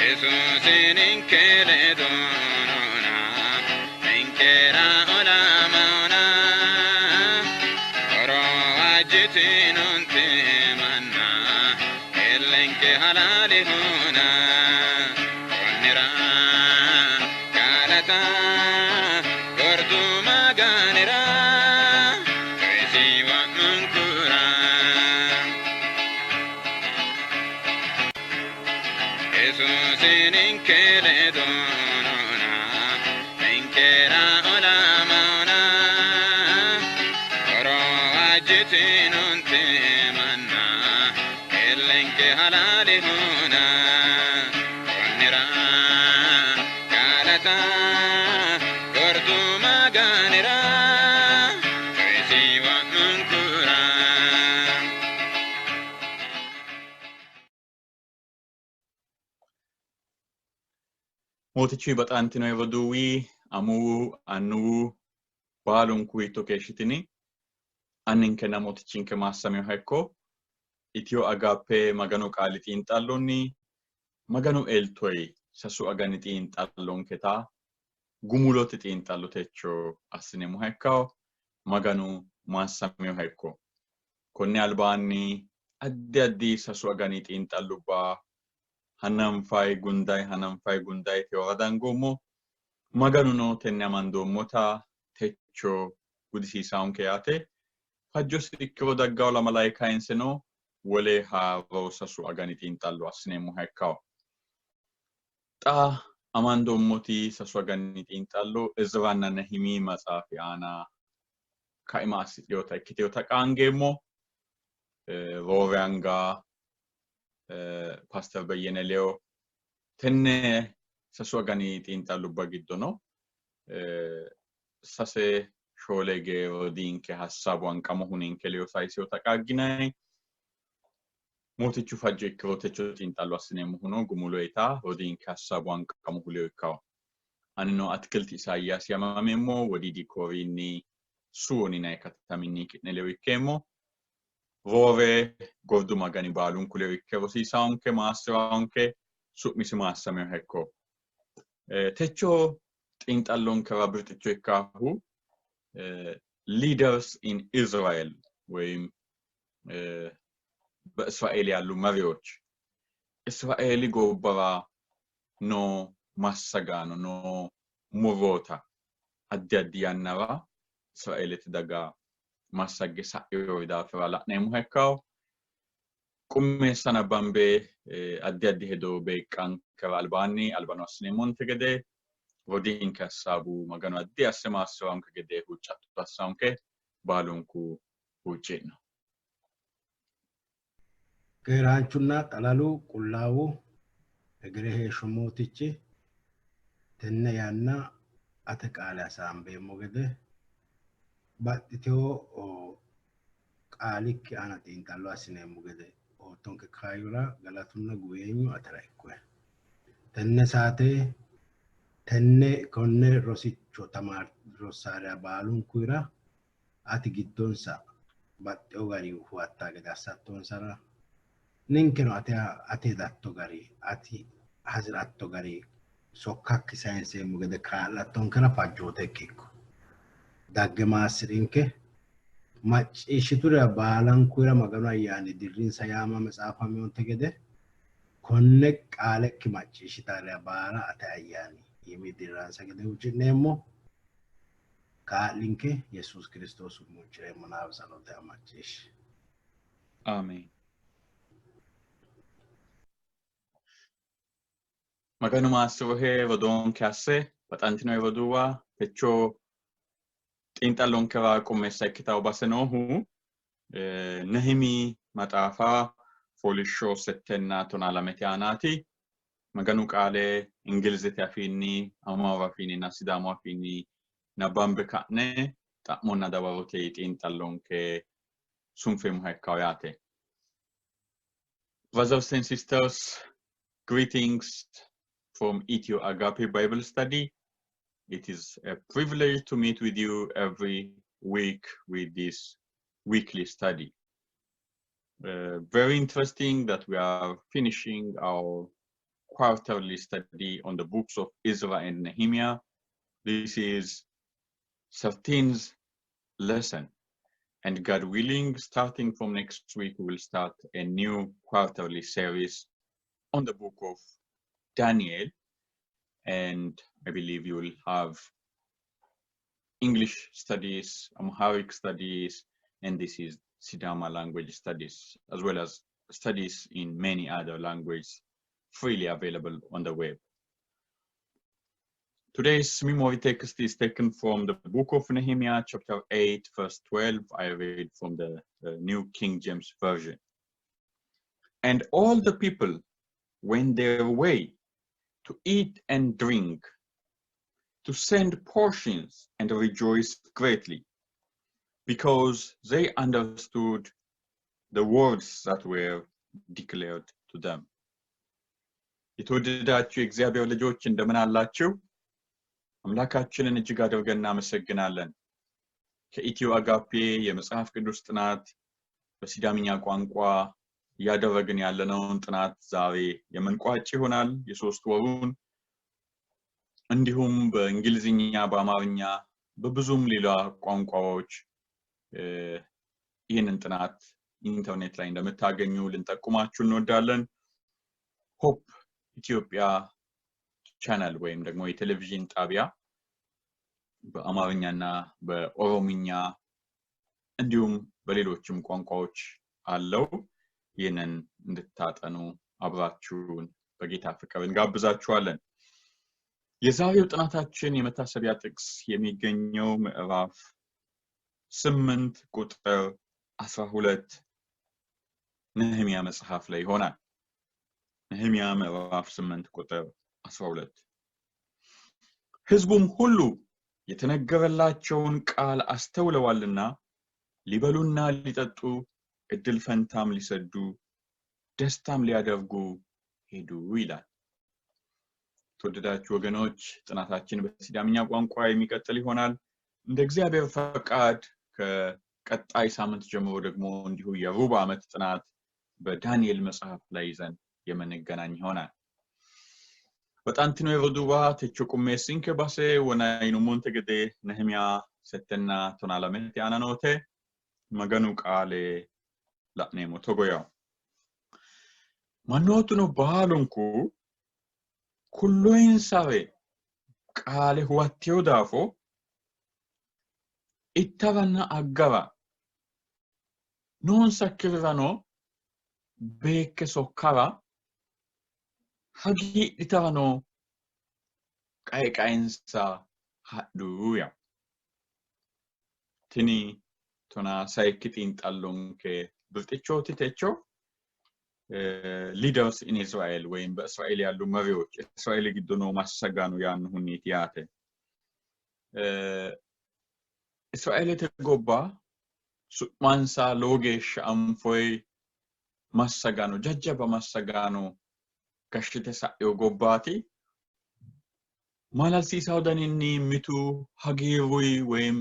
Yesuusi ninke ledo noona, ninkera olamona. Horo waajjitinoonte manna, illenke halaalihona. Konnira galata gordu Maganira, coyisi wo'munkura. Yesuusi ninke ledo noona, ninkera olamona. Horo waajjitinoonte manna, illenke halaalihona. Konnira galata gordu Maganira, coyisi wo'munkura. Mootichu baxantino roduuwi, amuwu, annuwu baalunku hiitto keeshshitini? Anninkenna mootichinke maassaminoha ikko. Itiyo Agaappe Maganu qaali xiinxallonni Maganu eltoyi sasu agani xiinxallonketa gumulote xiinxallo techo assineemmoha ikkawo. Maganu maassaminoha ikko. Konni albaanni addi addi sasu agani xiinxallubba hananfayi gundayi hananfayi gundayi teewara dangoommo. Maganuno tenne amandoommota techo gudisiisaonke yaate. Fajjosi ikkiro daggawo lamalayi kayinseno wole haaro sasu agani xiinxallo assineemmoha ikkawo. Xa amandoommoti sasu agani xiinxallo Iziranna Nehimi maxaafi aana kaima assidhinota ikkitinota qaangeemmo. Roore anga Paaster Beyyene Leyo tenne sasu agani xiinxallubba giddono sase shoole hige rodiinke hassaabu hanqamohu ninke ledo sayisinota qaagginanni. Mootichu fajjo ikkiro techo xiinxallo assineemmohuno gumuloyita rodiinke hassaabu hanqamohu ledo ikkawo. Anino Atikilti Isaayyaasi yamameemmo, Wodiidi Kooriinni Suwoni yinanni kataminni ki'ne ledo ikkeemmo. Roore gordu Magani baalunku ledo ikke rosiisaonke, maassi'raonke, su'misi maassaminoha ikko. Techo xiinxallonkera birxicho ikkaahu Leaders in Israel ወይም በእስራኤል ያሉ መሪዎች Israeeli gobbara noo massagaano noo murroota addi addi yannara Israeelete daga massagge sa'inori daafira la'neemmoha ikkawo. Qummeessa nabbambe addi addi hedo beeqqankera albaanni albano assineemmonte gede rodiinke hassaabu Maganu addi asse maassi'ranke gede huuccatto assanke baalunku huucci'no. Keeraanchunna xalalu qullaawu hegere heeshsho mootichi tenne yanna ate qaale hasaambeemmo gede baxxitewo qaalikki aana xiinxallo assineemmo gede oottonke kaayyora galatunna guweenyu atera ikkohe. Tenne saate tenne konne rosicho rossaariya baalunkuyira ati giddonsa baxxewo gari huwattaa gede assattonsara ninkeno ati hedatto gari ati hasi'ratto gari sokkakki sayinseemmo gede kaa'lattonkera fajjootekki ikko. Dagge maassi'rinke macciishshiturira baalankuyira Maganu ayyaani dirrinsa yaamame tsaafameyonte gede konne qaalekki macciishshitarira baala ate ayyaani iimi dirransa gede huucci'neemmo. Kaa'linke Yesuus Kiristoosi huucci'reemmo naafi tsalote macciishshi. Amen. Maganu maassi'rohe rodoonke asse baxantino roduuwa techo xiinxallonkera qummeessa ikkitawo base noohu Nehimi maxaafa fooliishsho settenna tonaa lamete aanaati. Maganu qaale Ingilizete afiinni, Amaaru afiinninna Sidaamu afiinni nabbambe ka'ne xa'monna dawarote xiinxallonke sunfeemmoha ikkawo yaate. Brothers and sisters, greetings from Ethio Agape Bible Study. It is a privilege to meet with you every week with this weekly study. Very interesting that we are finishing our quarterly study on the books of Ezra and Nehemiah. This is 13th lesson. And God willing, starting from next week, we will start a new quarterly series on the book of Daniel. And I believe you will have English studies, Amharic studies, and this is Sidama language studies, as well as studies in many other languages freely available on the web. Today's memory text is taken from the book of Nehemiah, chapter 8, verse 12. I read from the New King James Version. And all the people went their way to eat and drink, to send portions and rejoice greatly, because they understood the words that were declared to them. የተወደዳችሁ የእግዚአብሔር ልጆች፣ እንደምን አላችሁ? አምላካችንን እጅግ አድርገን እናመሰግናለን። ከኢትዮ አጋፔ የመጽሐፍ ቅዱስ ጥናት በሲዳምኛ ቋንቋ እያደረግን ያለነውን ጥናት ዛሬ የምንቋጭ ይሆናል፣ የ3 ወሩን። እንዲሁም በእንግሊዝኛ፣ በአማርኛ፣ በብዙም ሌላ ቋንቋዎች ይህንን ጥናት ኢንተርኔት ላይ እንደምታገኙ ልንጠቁማችሁ እንወዳለን። ሆፕ ኢትዮጵያ ቻናል ወይም ደግሞ የቴሌቪዥን ጣቢያ በአማርኛና በኦሮምኛ እንዲሁም በሌሎችም ቋንቋዎች አለው። ይህንን እንድታጠኑ አብራችሁን በጌታ ፍቅር እንጋብዛችኋለን። የዛሬው ጥናታችን የመታሰቢያ ጥቅስ የሚገኘው ምዕራፍ 8 ቁጥር 12 ነህምያ መጽሐፍ ላይ ይሆናል። ነህምያ ምዕራፍ 8 ቁጥር 12። ህዝቡም ሁሉ የተነገረላቸውን ቃል አስተውለዋልና ሊበሉና ሊጠጡ፣ እድል ፈንታም ሊሰዱ፣ ደስታም ሊያደርጉ ሄዱ ይላል። ተወደዳችሁ ወገኖች፣ ጥናታችን በሲዳምኛ ቋንቋ የሚቀጥል ይሆናል። እንደ እግዚአብሔር ፈቃድ ከቀጣይ ሳምንት ጀምሮ ደግሞ እንዲሁ የሩብ ዓመት ጥናት በዳንኤል መጽሐፍ ላይ ይዘን የምንገናኝ ይሆናል። Baxantino roduuwa, techo qummeessinke base wona yinummonte gede Nehimiya 7 12 aana noote. Maganu qaale la'neemmo. Togo yawo: Mannootuno baalunku kulloyinsare qaale huwatteyo daafo ittaranna aggara, noonsakkirirano beekke sokkara, hagiidhitarano qae qaensa hadhu yawo. Tini 13 xiinxallonke birxichooti techo፣ Leaders in Israel ወይም በእስራኤል ያሉ መሪዎች፣ እስራኤል giddo noo massagaano yaannohunniiti yaate. Israeelete gobba su'mansa lowo geeshsha anfoyi massagaano, jajjabba massagaano gashshite sa'ino gobbaati. Maalalsiisawo daninni mitu hagiirruyi ወይም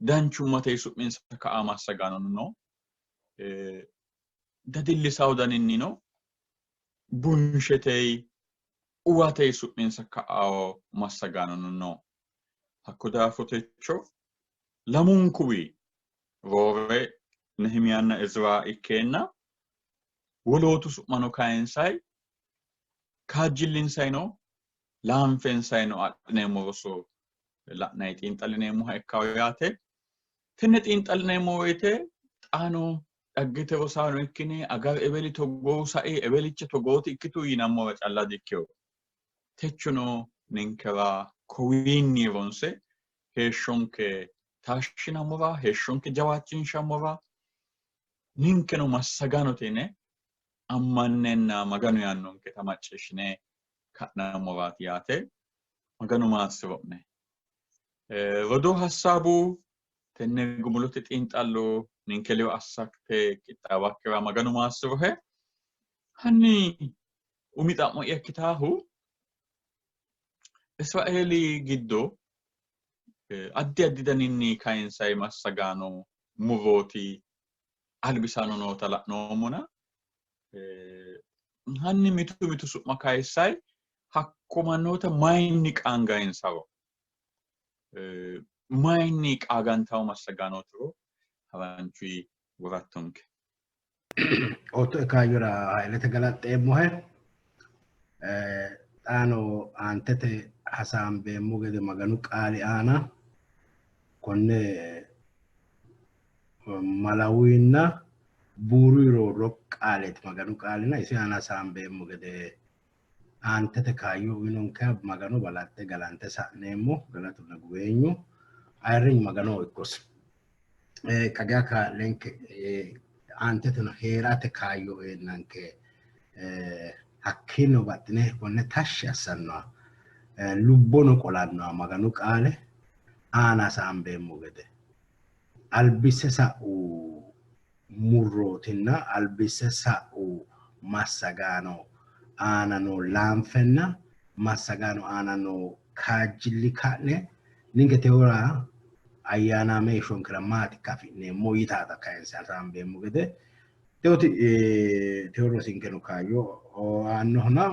danchummate su'minsa ka'a massagaano no. Dadillisawo daninnino bunshetey uwatey su'minsa ka'awo massagaanono no. Hakko daafo techo lamunkuwi roore Nehimiyanna Izra ikkeenna wolootu su'mano kayinsay, kaajjillinsayino laanfensayino adhineemmo roso la'nay xiinxallineemmoha ikkawo yaate. Tenne xiinxallineemmo woyite xaano dhaggete rosaano ikkine agar ebeli togoo sae ebelicha togooti ikkitu yinammora calla dikkewo. Techono ninkera kowiinni ronse heeshshonke taashshinammora, heeshshonke jawaachinshammora, ninkeno massagaanote yine ammannenna Maganu yaannonketa macciishshine ka'nammoraati yaate. Maganu maassiro'ne. Rodoo Hassaabu, tenne gumulote xiinxallo ninke ledo assate qixxaawakkira Maganu maassirohe. Hanni umi xa'mo'ya ikkitaahu, Israeeli giddo addi addi daninni kayinsay massagaano, murooti, albisaano noota la'noommona, hanni mitu mitu su'ma kayissay Hakko mannoota mayinni qaangayinsaro mayinni qaagantawo massagaanootiro haranchuyi worattonke. Oottoe kaayyora Haylete galaxxeemmohe. Xaano aantete hasaambeemmo gede Maganu qaali aana konne malawuyinna buuruyi roorro qaaleeti Maganu qaalina isi aana hasaambeemmo gede aantete kaayyo uyinonkeha Magano balaxxe galante sa'neemmo. Galatunna guweenyu ayirrinyu Maganoho ikkosi. Kageya kaa'lenke aanteteno hee'rate kaayyo eennanke hakkiino baxxine konne tashshi assannoha lubbono qolannoha Maganu qaale aana hasaambeemmo gede albisse sa'u murrootinna albisse sa'u massagaano aana noo laanfenna massagaano aana noo kaajjilli ka'ne ninke teora ayyaanaame heeshshonkera maati afi'neemmo yitaata kayinse hasaambeemmo gede teoti teo rosinkeno kaayyo aannohona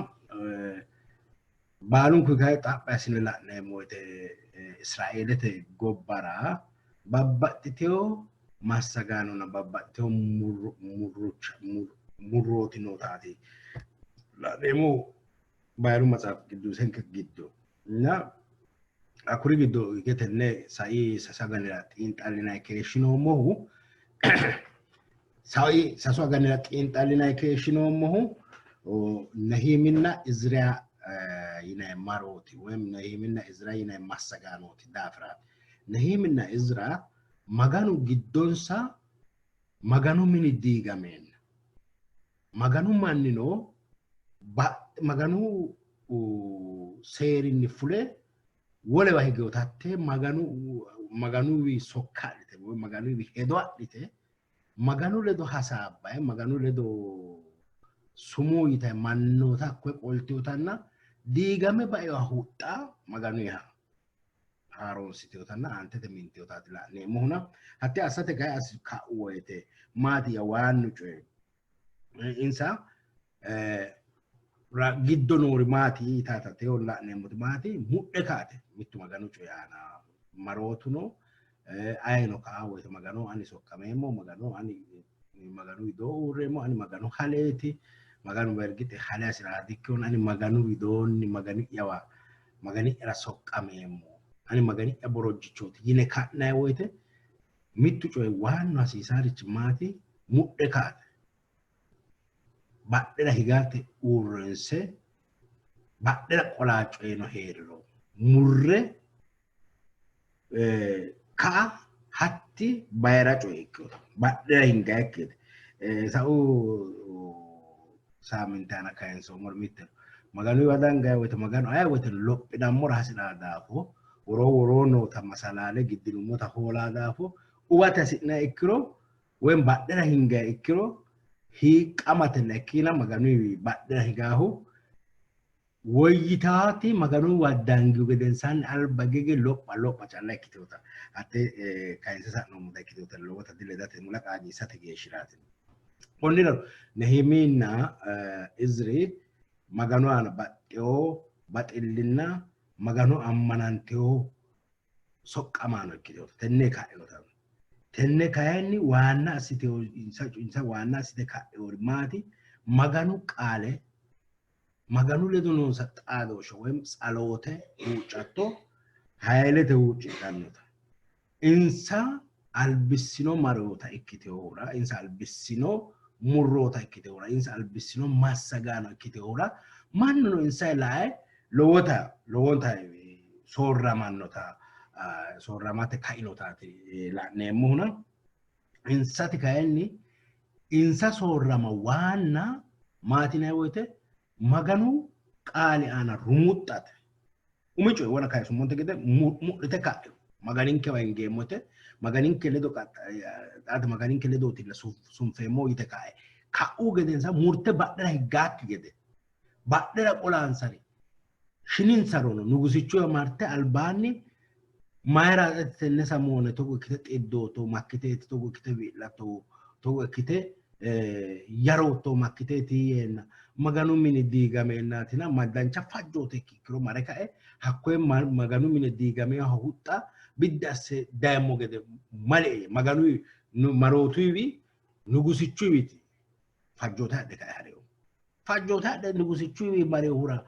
baalunku kayi xaphi assine la'neemmo woyte Israeelete gobbara babbaxxiteyo massagaanonna babbaxxiteyo murrooti nootaati la'neemmo Bayiru Maxaafi qidduusenke giddo. Na hakkuri giddo hige tenne sai sasu aganira xiinxallinanni keeshshinoommohu sai sasu aganira xiinxallinanni keeshshinoommohu Nehiminna Izira yinanni marooti woyim Nehiminna Izira yinanni massagaanooti daafiraati. Nehiminna Izira Maganu giddonsa Maganu mini diigameenna Maganu mannino Maganu seerinni fule wolewa higeota hatte Maganu Maganuwi sokka adhite woy Maganuwi hedo adhite Maganu ledo hasaabbaye Maganu ledo sumuu yitaye mannoota hakkoye qoltinotanna diigame bainoha huxxa Maganuyiha haaroonsitinotanna aantete mintinotaati la'neemmohuna hatte assate kayi assi ka'u woyite maatiya waannu coyi insa giddo noori maati yitaata teyo la'neemmoti maati mudhe kaate mittu Maganu coyi aana marootuno ayino ka'a woyite Magano ani soqqameemmo Magano ani Maganu widoo uurreemmo ani Maganu haleeti Maganu bergite hale hasi'raa dikkihona ani Maganu widoonni Magani'yawa Magani'yara soqqameemmo ani Magani'ya borojjichooti yine ka'nanni woyite mittu coyi waannu hasiisaarichi maati mudhe kaate badhera higate uurrinse badhera qolaa coyino hee'riro murre ka'a hatti bayira coye ikkinota badhera hingayikkiti sa'u saaminte aana kayinsoommori mitte Maganuyiwa dangayi woyite Maganu aye woyite lophinammora hasi'raa daafo woroo woroo noota masalaale giddinummota hoolaa daafo uwate hasi'nanni ikkiro woy badhera hingayi ikkiro hiiqqamatella ikkiina Maganuyiwi badhera higaahu woyyitaati Maganuwa dangihu gedensaanni alba gege lopha lopha calla ikkitinota hatte kayinse sa'noommota ikkitinota lowota diledate mula qaagiissate geeshshiraati. Konnira Nehimiinna Iziri Maganu aana baxxewo baxillinna Maganu ammanantewo soqqamaano ikkitinota tenne ka'inota. Tenne kayinni waanna assite insa waanna assite ka'inori maati? Maganu qaale Maganu ledo noonsa xaadooshshe woy tsaloote huuccatto hayilete huuccidhannota insa albissino maroota ikkitinohura insa albissino murroota ikkitinohura insa albissino massagaano ikkitinohura mannuno insa lae lowota lowonta soorramannota soorramate kainotaati la'neemmohuna insati kayinni insa soorrama waanna maati yinanni woyite Maganu qaali aana rumuxxate. Umi coyi wona kayisummonte gede mudhite ka'e Maganinkewa hingeemmote Maganinke ledo xaate Maganinke ledootilla sunfeemmo yite ka'e ka'u gedensa murte badhera higgaakki gede badhera qolaansari shininsarono nugusichuwa marte albaanni mayira tenne samoone togo ikkite xiddooto makkiteeti togo ikkite wi'latto togo ikkite Yarootto makkiteeti yeenna Maganu mini diigameennaatina ma dancha fajjoote ikkiro mare kae hakkoye Maganu mine diigameeha huxxa biddi asse dayemmo gede male Maganu marootuyiwi nugusichuyiwiiti fajjoote adhe kae ha'rino. Fajjoote adhe nugusichuyiwi marinohura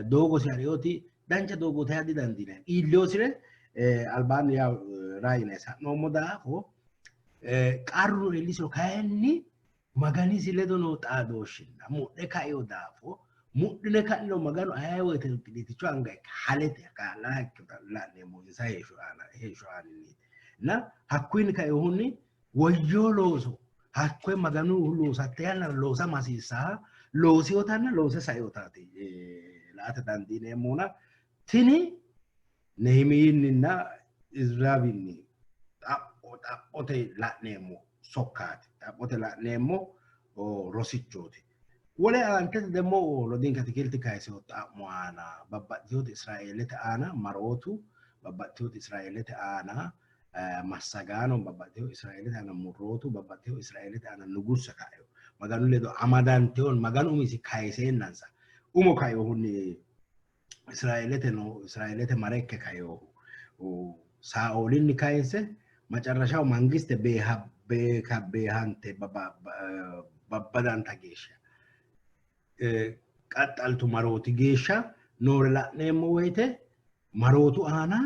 doogosi ha'rinoti dancha doogote yaa didandiinanni. Iilliyosire albaanni yaa raayine sa'noommo daafo qarru iillisiro kayinni Maganisi ledo noo xaadooshshinna mudhe kaino daafo mudhine ka'niro Maganu aye woyte qiniiticho anga ikke halete kaa'laha ikkita la'neemmo insa heeshsho aana heeshsho aaninniiti. Na hakkuyinni kainohunni woyyoo looso hakkoye Maganu loosatte yannara loosama hasiissaha loosiyotanna loose saiotaati la''ate dandiineemmona tini Nehimiyinninna Iziraawinni xapho xaphote la'neemmo sokkaati, xaphote la'neemmo rosichooti. Wole aantete demmo rodiinke Atikilti kayisino xa'mo aana babbaxxitinooti Israeelete aana marootu, babbaxxitinooti Israeelete aana massagaano, babbaxxitino Israeelete aana murrootu, babbaxxitino Israeelete aana nugussa ka'ino. Maganu ledo amadantino, Maganu umisi kayiseennansa umo kainohunni Israeelete no Israeelete mare ikke kainohu Saaoolinni kayinse macarrashaho mangiste beeha beeka beehante babbadanta geeshsha qaxxaltu marooti geeshsha noore la'neemmo woyite marootu aana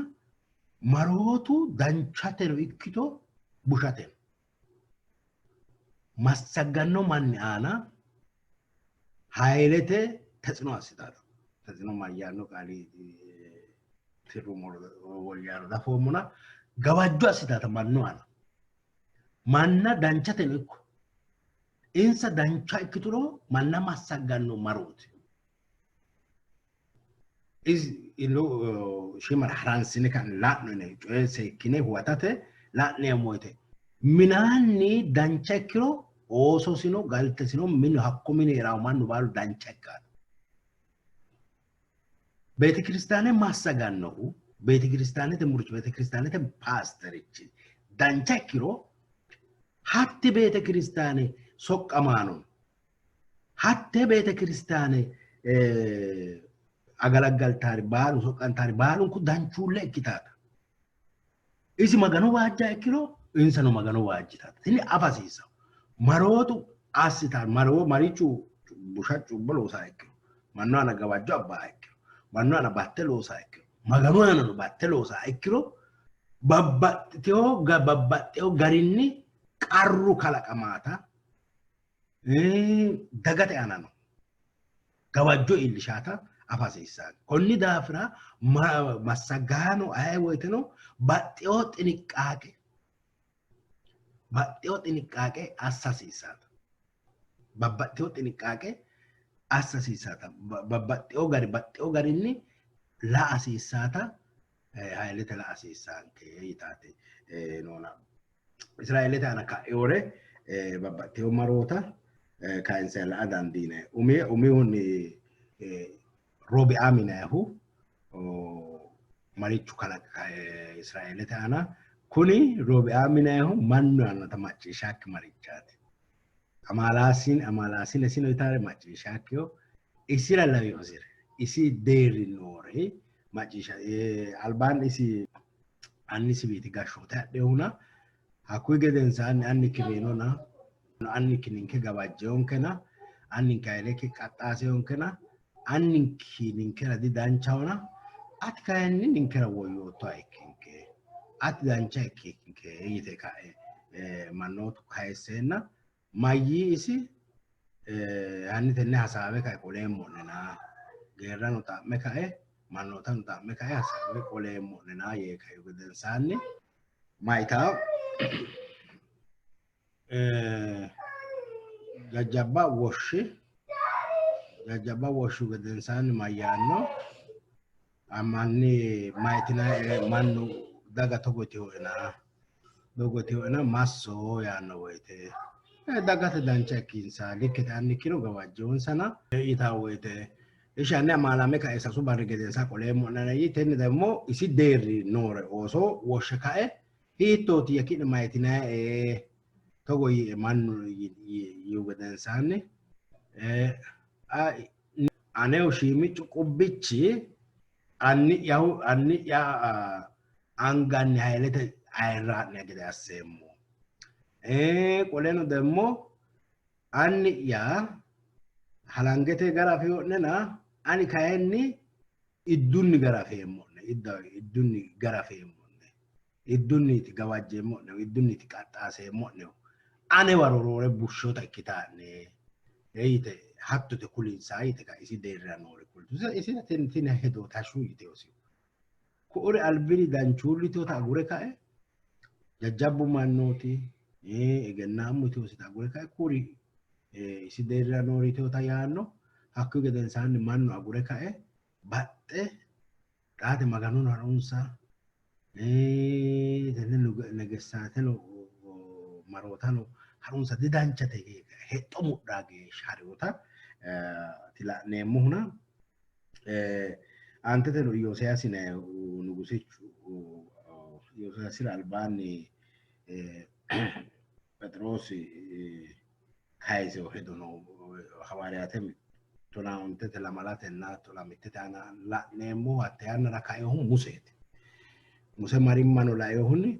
marootu danchateno ikkito bushateno massagganno manni aana hayilete tetsino assitanno. Tetsino mayyaanno qaali tirrummoro woyyaanno dafoommona gawajjo assitata mannu aana. Manna danchateno ikko insa dancha ikkituro manna massagganno marooti. Shiimara haransine ka'ne la'no yine coye seekkine huwatate la'neemmo woyte minaanni dancha ikkiro oososino galtesino minu hakko mine hee'ranno mannu baalu dancha ikkanno. Beetekiristaane massagannohu beetekiristaanete murci beetekiristaanete paasterichi dancha ikkiro hatti beetekiristaane soqqamaano Hattee beetekiristaane agalaggaltaari baalu soqqantaari baalunku danchuulle ikkitaata. Isi Magano waajja ikkiro insano Magano waajjitaata. Tini afa hasiissanno. Marootu assitaa maroo marichu busha cubbo loosaa ikkiro mannu aana gawajjo abbaa ikkiro mannu aana batte loosaa ikkiro Maganu aanano batte loosaa ikkiro babbaxxitewo babbaxxewo garinni qarru kalaqamaata dagate aanano gawajjo iillishata afa hasiissanno. Konni daafira massagaano aye woyteno baxxewo xiniqqaaqe baxxewo xiniqqaaqe assa hasiissanno. Babbaxxewo xiniqqaaqe assa hasiissata babbaxxewo gari baxxewo garinni la hasiissata hayilete la hasiissanke yitaate noona. Israeelete aana ka'inore babbaxxino maroota kayinse la'a dandiinanni. Umi umihunni Roobiaami yinannihu marichu kalaqi kae Israeelete aana. Kuni Roobiaami yinannihu mannu yaannota macciishshaakki marichaati. Amaalaasine amaalaasine sino yitaare macciishshaakkiho. Isira lawinosire isi deerri noore macciishsha albaanni isi annisiwiiti gashshoote adhinohuna hakkuyi gedensaanni annikki reyinona annikki ninke gawajjeyonkena anninke hayilekki qaxxaaseyonkena annikki ninkera didanchahona ati kayinni ninkera woyyoottoha ikkinke ati dancha ikkinke yite ka'e mannootu kayisseenna Mayyii isi, Hanni tenne hasaawe kae qoleemmo'nena, geerrano xa'me kae, mannootano xa'me kae hasaawe qoleemmo'nena yee kaihu gedensaanni mayitaa jajjabba woshshi jajjabba woshshu gedensaanni mayyaanno amanni mayitina mannu daga togo yitehoena togo yitehoena masso yaanno woyite dagate dancha ikkinsa likkete annikkino gawajjonsana yitaa woyite ishi anni amaalame kae sasu barri gedensa qoleemmo'nena yii tenne demmo isi deerri noore ooso woshshe kae hiittootiyya ki'ne mayitinae? Togo yiie mannu yiihu gedensaanni anehu shiimiccu qubbichi anni'yahu anni'ya anganni haylete ayirraa'ne gede asseemmo. Qoleno demmo anni'ya halangete gara afino'nena ani kayinni iddunni gara afeemmo'ne, iddunni gara afeemmo'ne, iddunniiti gawajjeemmo'nehu, iddunniiti qaxxaaseemmo'nehu, anewa roore bushshota ikkitaa'ne yite hattote kulinsa yite ka isi deerrira noore kultu. Isira tini hedo tashshu yiteosi. Ku'uri albiri danchuullu yiteota agure kae jajjabbu mannooti egennaammu yiteosita agure kae kuri isi deerrira noore yiteota yaanno. Hakkuyi gedensaanni mannu agure kae baxxe xaate Maganono harunsa tenne negestaateno marootano harunsa didanchate hexxo mudha geeshsha hariwota tila'neemmohuna aanteteno Iyosiyaasi nugusichu Iyosiyaasira albaanni Pheexiroosi kayisino hedo no hawaariyaate 15te 20tenna 15tte aana la'neemmohu hatte yannara kainohu Museeti. Muse marimmano lainohunni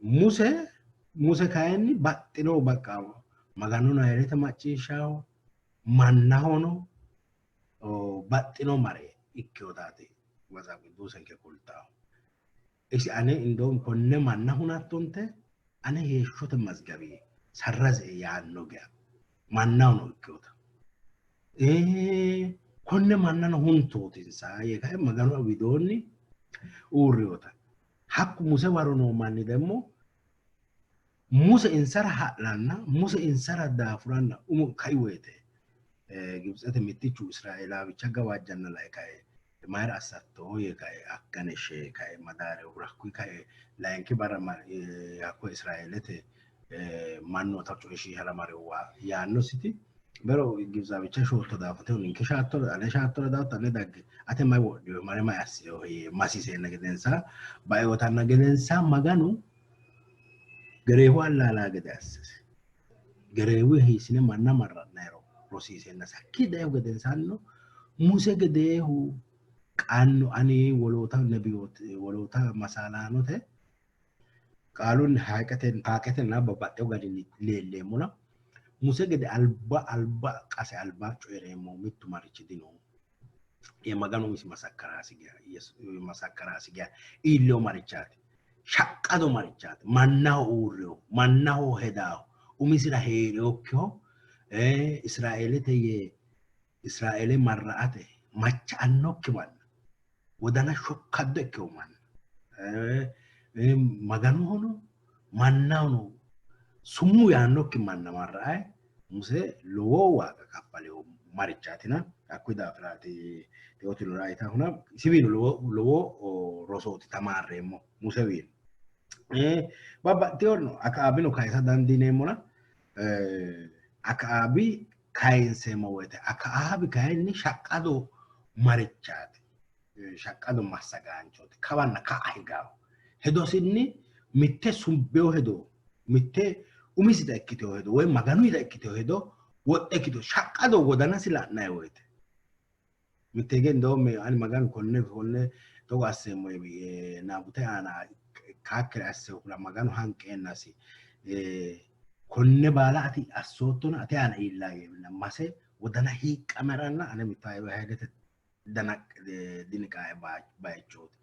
Muse Muse kayinni baxxino baqa Maganu nayirete macciishshaho mannahono baxxino mare ikkinotaati Matsaaf Qidduusenke kultahu. Isi ane indoom konne manna hunattonte ane heeshshote mazgabi sarraze yaanno geya mannahono ikkinota. Konne mannano huntootinsa yee kae Maganu widoonni uurriwota. Hakku Muse waro noo manni demmo Muse insara ha'lanna Muse insara daafuranna umo kai woyite Gibitsete mittichu Israeelaawicha gawajjanna lae kae mayira assatto yee kae akkane shee kae madaarehura hakkuyi kae layinki barra hakko Israeelete mannoota coyishiishara mariwa yaannositi bero Gibitsaawicha shootto daafo teyo ninke shaattora ane shaattora daatto ane dagge ate may wodhiyo mare may assiyo yee masiseenna gedensa baeotanna gedensa Maganu gereewu allaalaa gede assisi. Gereewu hiissine manna marra'nayiro rosiiseenna sakki dayihu gedensaannino Muse gedeehu qannu ani woloota nebiyoot woloota masaalaanote qaalunni haaqetenna babbaxxewo garinni leelleemmona Muse gede alba alba qase alba coyi'reemmo mittu marichi dino. Maganu umisi masakkarasi geya masakkarasi geya iillewo marichaati. Shaqqado marichaati. Mannaho uurrewo, mannaho hedaaho, umisira hee'rewokkiho Israeelete yee Israeele marra'ate macha''annokki manna, wodana shokkaddo ikkewo manna, Maganohono mannahono sumuu yaannokki manna marra'ae Muse lowo waaga kaffalewo marichaatina hakkuyi daafiraati Teotino raayitahuna isiwiino lowo lowo rosooti tamaarreemmo Musewiino. Babbaxxitino Akiaabino kayisa dandiineemmona Akiaabi kayinseemmo woyte Akiaabi kayinni shaqqado marichaati shaqqado massagaanchooti kawanna ka'a higawo hedosinni mitte sumbeo hedo mitte umisita ikkitino hedo woy Maganuyita ikkitino hedo wodhe ikkito shaqqado wodanasi la'nanni woyte mitte hige indoomme ani Maganu konne konne togo asseemmo yee Naabute aana kaakkire asseehura Maganu hanqeennasi konne baala ati assoottona ate aana iilla yee mase wodana hiiqqameranna ane mitto haylete diniqae bayichooti.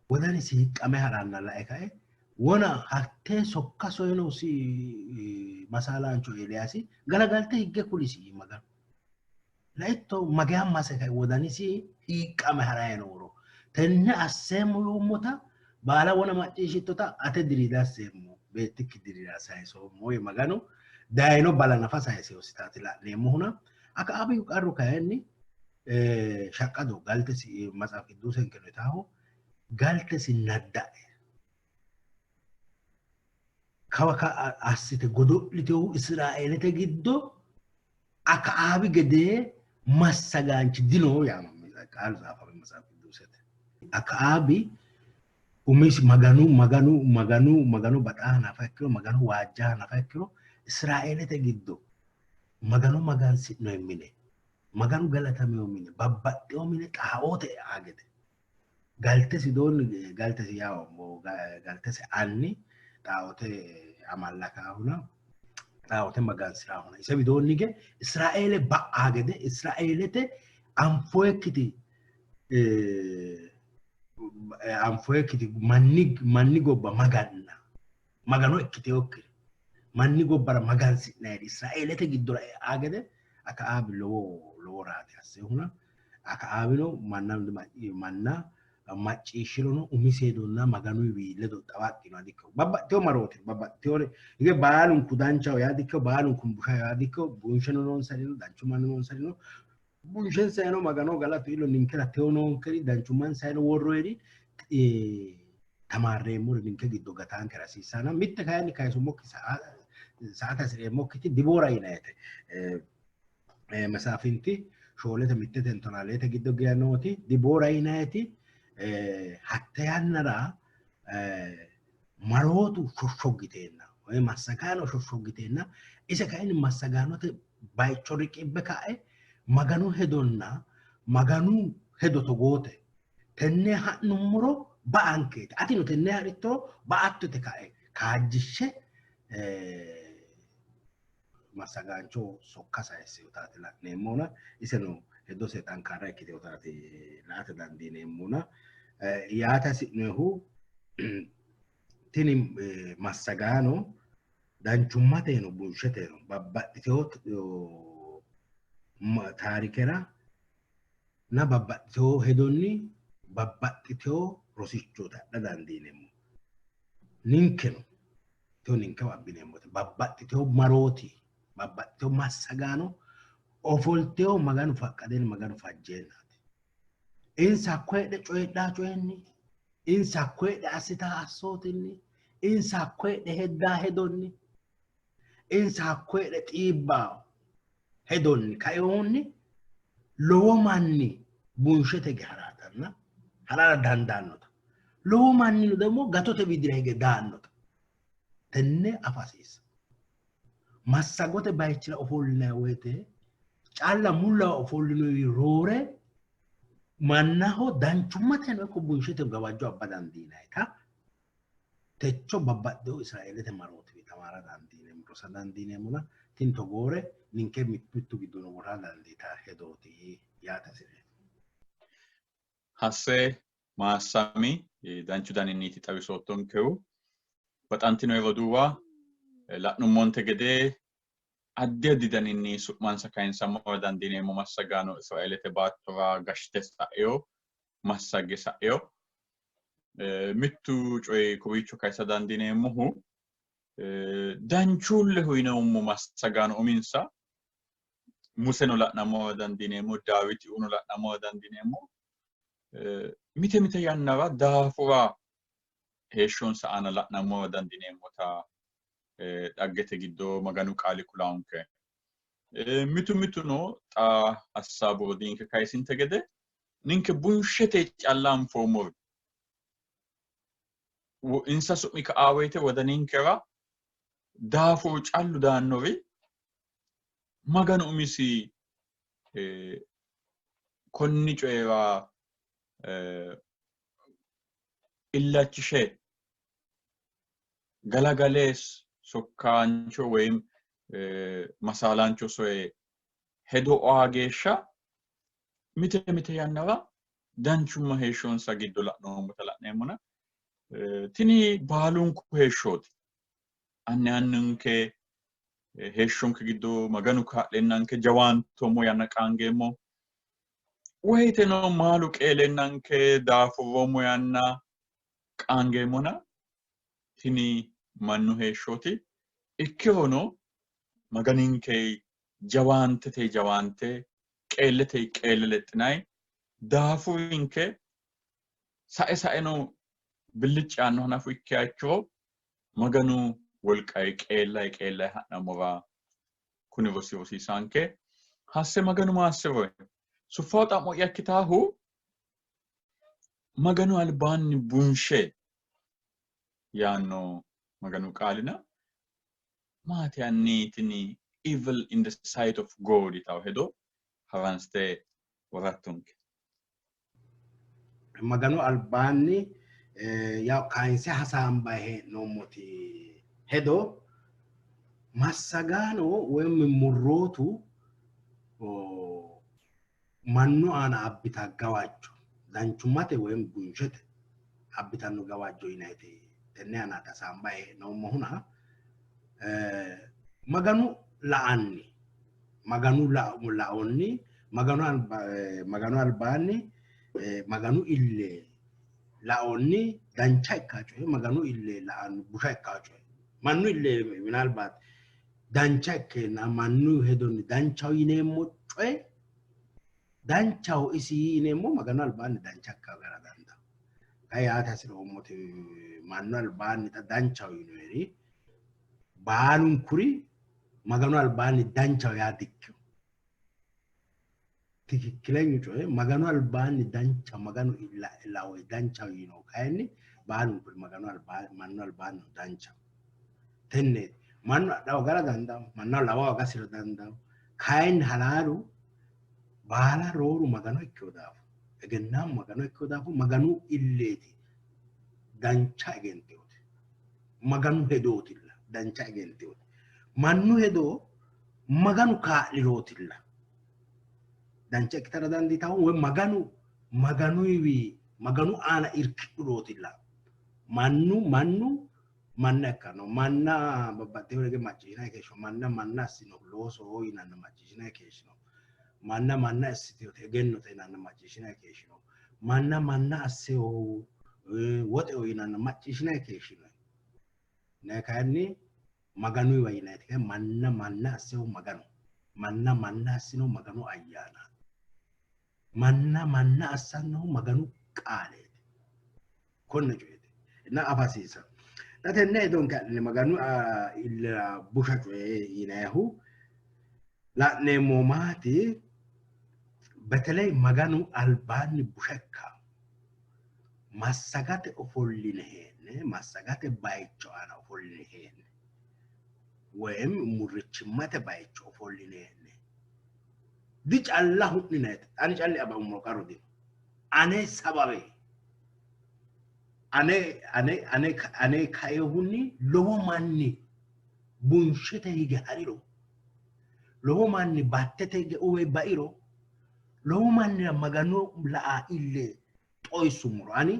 Wodanisi hiiqqame ha'ranna lae kae wona hattee sokka soyinosi masaalaancho Eeliyaasi galagalte higge kulisi Maganu. Laitto mageya mase kae wodanisi hiiqqame ha'rayi nooro tenne asseemmo yoommota baala wona macciishshittota ate diriira asseemmo beettikki diriira sayisoommo yee Maganu dayino bala nafa sayiseositaati la'neemmohuna Akiaabihu qarru kayinni shaqqado galtesi Matsaaf Qidduusenkeno yitaahu galtesi nadda'e kawa ka'a assite godo'litehu Israeelete giddo Akiaabi gedee massagaanchi dino yaano qaalu tsaafame Matsaaf Qidduusete. Akiaabi Umisi Maganu Maganu Maganu Maganu baxa hanafa ikkiro, Maganu waajja hanafa ikkiro, Israeelete giddo Maganu magansi'noyi mine, Maganu galatamino mine, babbaxxewo mine xaaoote e'a gede galtesi doonni galtesi yawo galtesi anni xaaoote amallakaahuna xaaoote magansi'raahuna ise widoonni hige Israeele ba'a gede Israeelete anfoyekkiti anfoyekkiti manni manni gobba maganna magano ikkiteyokkiri manni gobbara magansi'nayiri Israeelete giddora e'a gede Akiaabi lowo lowo raate assehuna Akiaabino manna manna macciishshirono umisi hedonna Maganuwi ledo xawaqqino dikkino. Babbaxxiteyo marooti babbaxxiteyore hige baalunku danchaho yaa dikkino, baalunku bushaho yaa dikkino. Bunsheno noonsari no, danchummano noonsari no. Bunshensayino Magano galatu illo ninkera teyo noonkeri danchummansayino worroyeri tamaarreemmori ninke giddo gataankera hasiissanna mitte kayinni kayisummokki sa'ate hasi'reemmokkiti Diboora yinayite Mesaafinti shoolete mittete tonaleete giddo geya nooti Diboora yinayiti hatte yannara marootu shoshshoggiteenna woy massagaano shoshshoggiteenna ise kayinni massagaanote bayicho riqibbe ka'e Maganu hedonna Maganu hedo togoote tenne ha'nummoro ba'ankeeti atino tenne ha'rittoro ba'attote ka'e kaajjishshe massagaancho sokka sayissinotaati la'neemmona iseno hedose xankaarra ikkitinotaati la''ate dandiineemmona yaate hasi'nohu tini massagaano danchummateno bunsheteno babbaxxitewo taarikera na babbaxxitewo hedonni babbaxxitewo rosicho adha dandiineemmo. Ninkeno tewo ninkewa abbineemmote babbaxxitewo marooti babbaxxitewo massagaano ofoltewo Maganu faqqadeenna Maganu fajjeennaati. Insa hakko heedhe coyidhaa coyinni, insa hakko heedhe assitaa assootinni, insa hakko heedhe heddaa hedonni, insa hakko heedhe xiibbaa hedonni kainohunni lowo manni bunshete hige ha'ratanna ha'rara dandaannota lowo mannino ደግሞ gatote widira hige daannota tenne afa hasiissa. Massagote bayichira ofollinanni woyte calla mullawa ofollinoyi roore mannaho danchummateno ikko bunshete gawajjo abba dandiinayita techo babbaxxewo Israeelete marootiwi tamaara dandiineemmo, rosa dandiineemmona tini togoore ninke mittu mittu giddono wora dandiita hedooti yaate hasi'reemmo. Hasse maassami danchu daninniiti xawisoottonkehu. Baxantino roduuwa la'nummonte gede addi addi daninni su'mansa kayinsammora dandiineemmo massagaano Israeelete baattora gashshite sa'ino, massagge sa'ino. Mittu coyi kowiicho kayisa dandiineemmohu danchuulleho yineemmo massagaano uminsa Museno la'nammora dandiineemmo, Daawitiuno la'nammora dandiineemmo. Mite mite yannara daafura heeshshonsa aana la'nammora dandiineemmota dhaggete giddo Maganu qaali kulaonke. Mitu mituno xa hassaabu rodiinke kayisinte gede ninke bunshete calla anfoommori insa su'mi ka'a woyite wodaninkera daafuru callu daannori Maganu umisi konni coyira illachishe galagale sokkaancho woyim masaalaancho soye hedo oa geeshsha mite mite yannara danchumma heeshshonsa giddo la'noommota la'neemmona tini baalunku heeshshooti. Anni anninke heeshshonke giddo Maganu kaa'leennanke jawaantoommo yanna qaangeemmo. Woyiteno maalu qeeleennanke daafurroommo yanna qaangeemmona tini mannu heeshshooti. Ikkirono Maganinke jawaantete jawaante qeellete qeelle lexxinanni daafurinke sae saeno billicci yaannoha nafu ikkiha ikkiro Maganu wolqayi qeellayi qeellayi ha'nammora kuni rosi rosiisaanke hasse Maganu maassi'roe. Suffawo xa'mo'ya ikkitaahu Maganu albaanni bunshe Yaanno Maganu qaalina maati hanni tini evil in the sight of God yitawo hedo haransite worattonke. Maganu albaanni yaw kayinse hasaambayi hee'noommoti hedo massagaano woy murrootu mannu aana abbita gawajjo danchummate woy bunshete abbitanno gawajjo yinayiti tenne aanaati hasaambayi hee'noommohuna Maganu la'anni Maganu laonni Maganu albaanni Maganu ille laonni dancha ikkaa coye Maganu ille la'anni busha ikkaa coye mannu ille minalbaat dancha ikkeenna mannu hedonni danchaho yineemmo coye danchaho isi yineemmo Maganu albaanni dancha ikka gara dandaanno. Xa yaate hasi'roommoti mannu albaanni xa danchaho yinoyeri baalunkuri Maganu albaanni danchaho yaa dikkino. Tikikkilenyu coye Maganu albaanni dancha Maganu lawe danchaho yino kayinni baalunkuri Maganu albaanni mannu albaanni danchaho. Tenne mannu adhawa gara dandaanno, mannaho lawawa gasira dandaanno. Kayinni halaalu baala rooru Magano ikkino daafo egennaamu Magano ikkino daafo Maganu illeeti dancha egenteoti. Maganu hedootilla dancha egenteoti. Mannu hedo Maganu kaa'lirootilla dancha ikkitara dandiitanno woy Maganu Maganuyiwi Maganu aana irkidhurootilla. Mannu mannu manna ikkanno manna babbaxxewo rege macciishshinanni keeshshino manna manna assinohu loosoho yinanna macciishshinanni keeshshino manna manna assiteyote egennote yinanna macciishshinanni keeshshino manna manna asseyohu woxeho yinanna macciishshinanni keeshshino. Nayi kayinni Maganuyiwa yinanniti kayinni manna manna asseyohu Maganu manna manna assinohu Maganu ayyaanaati. Manna manna assannohu Maganu qaaleeti. Konne coyeeti. Na afa hasiissanno. Xa tenne hedonke adhine Maganu illera busha coye yinayihu la'neemmo maati? Beteley Maganu albaanni busha ikka massagate ofolline hee'ne massagate bayicho aana ofolline hee'ne woyim murrichimmate bayicho ofolline hee'ne dicalla hu'ninayite ani calli abammo qaru dino ane sababe ane ane ane ane kaehunni lowo manni bunshete hige ha'riro lowo manni battete hige uwe bairo lowo mannira Maganu la'a ille xoyissummoro ani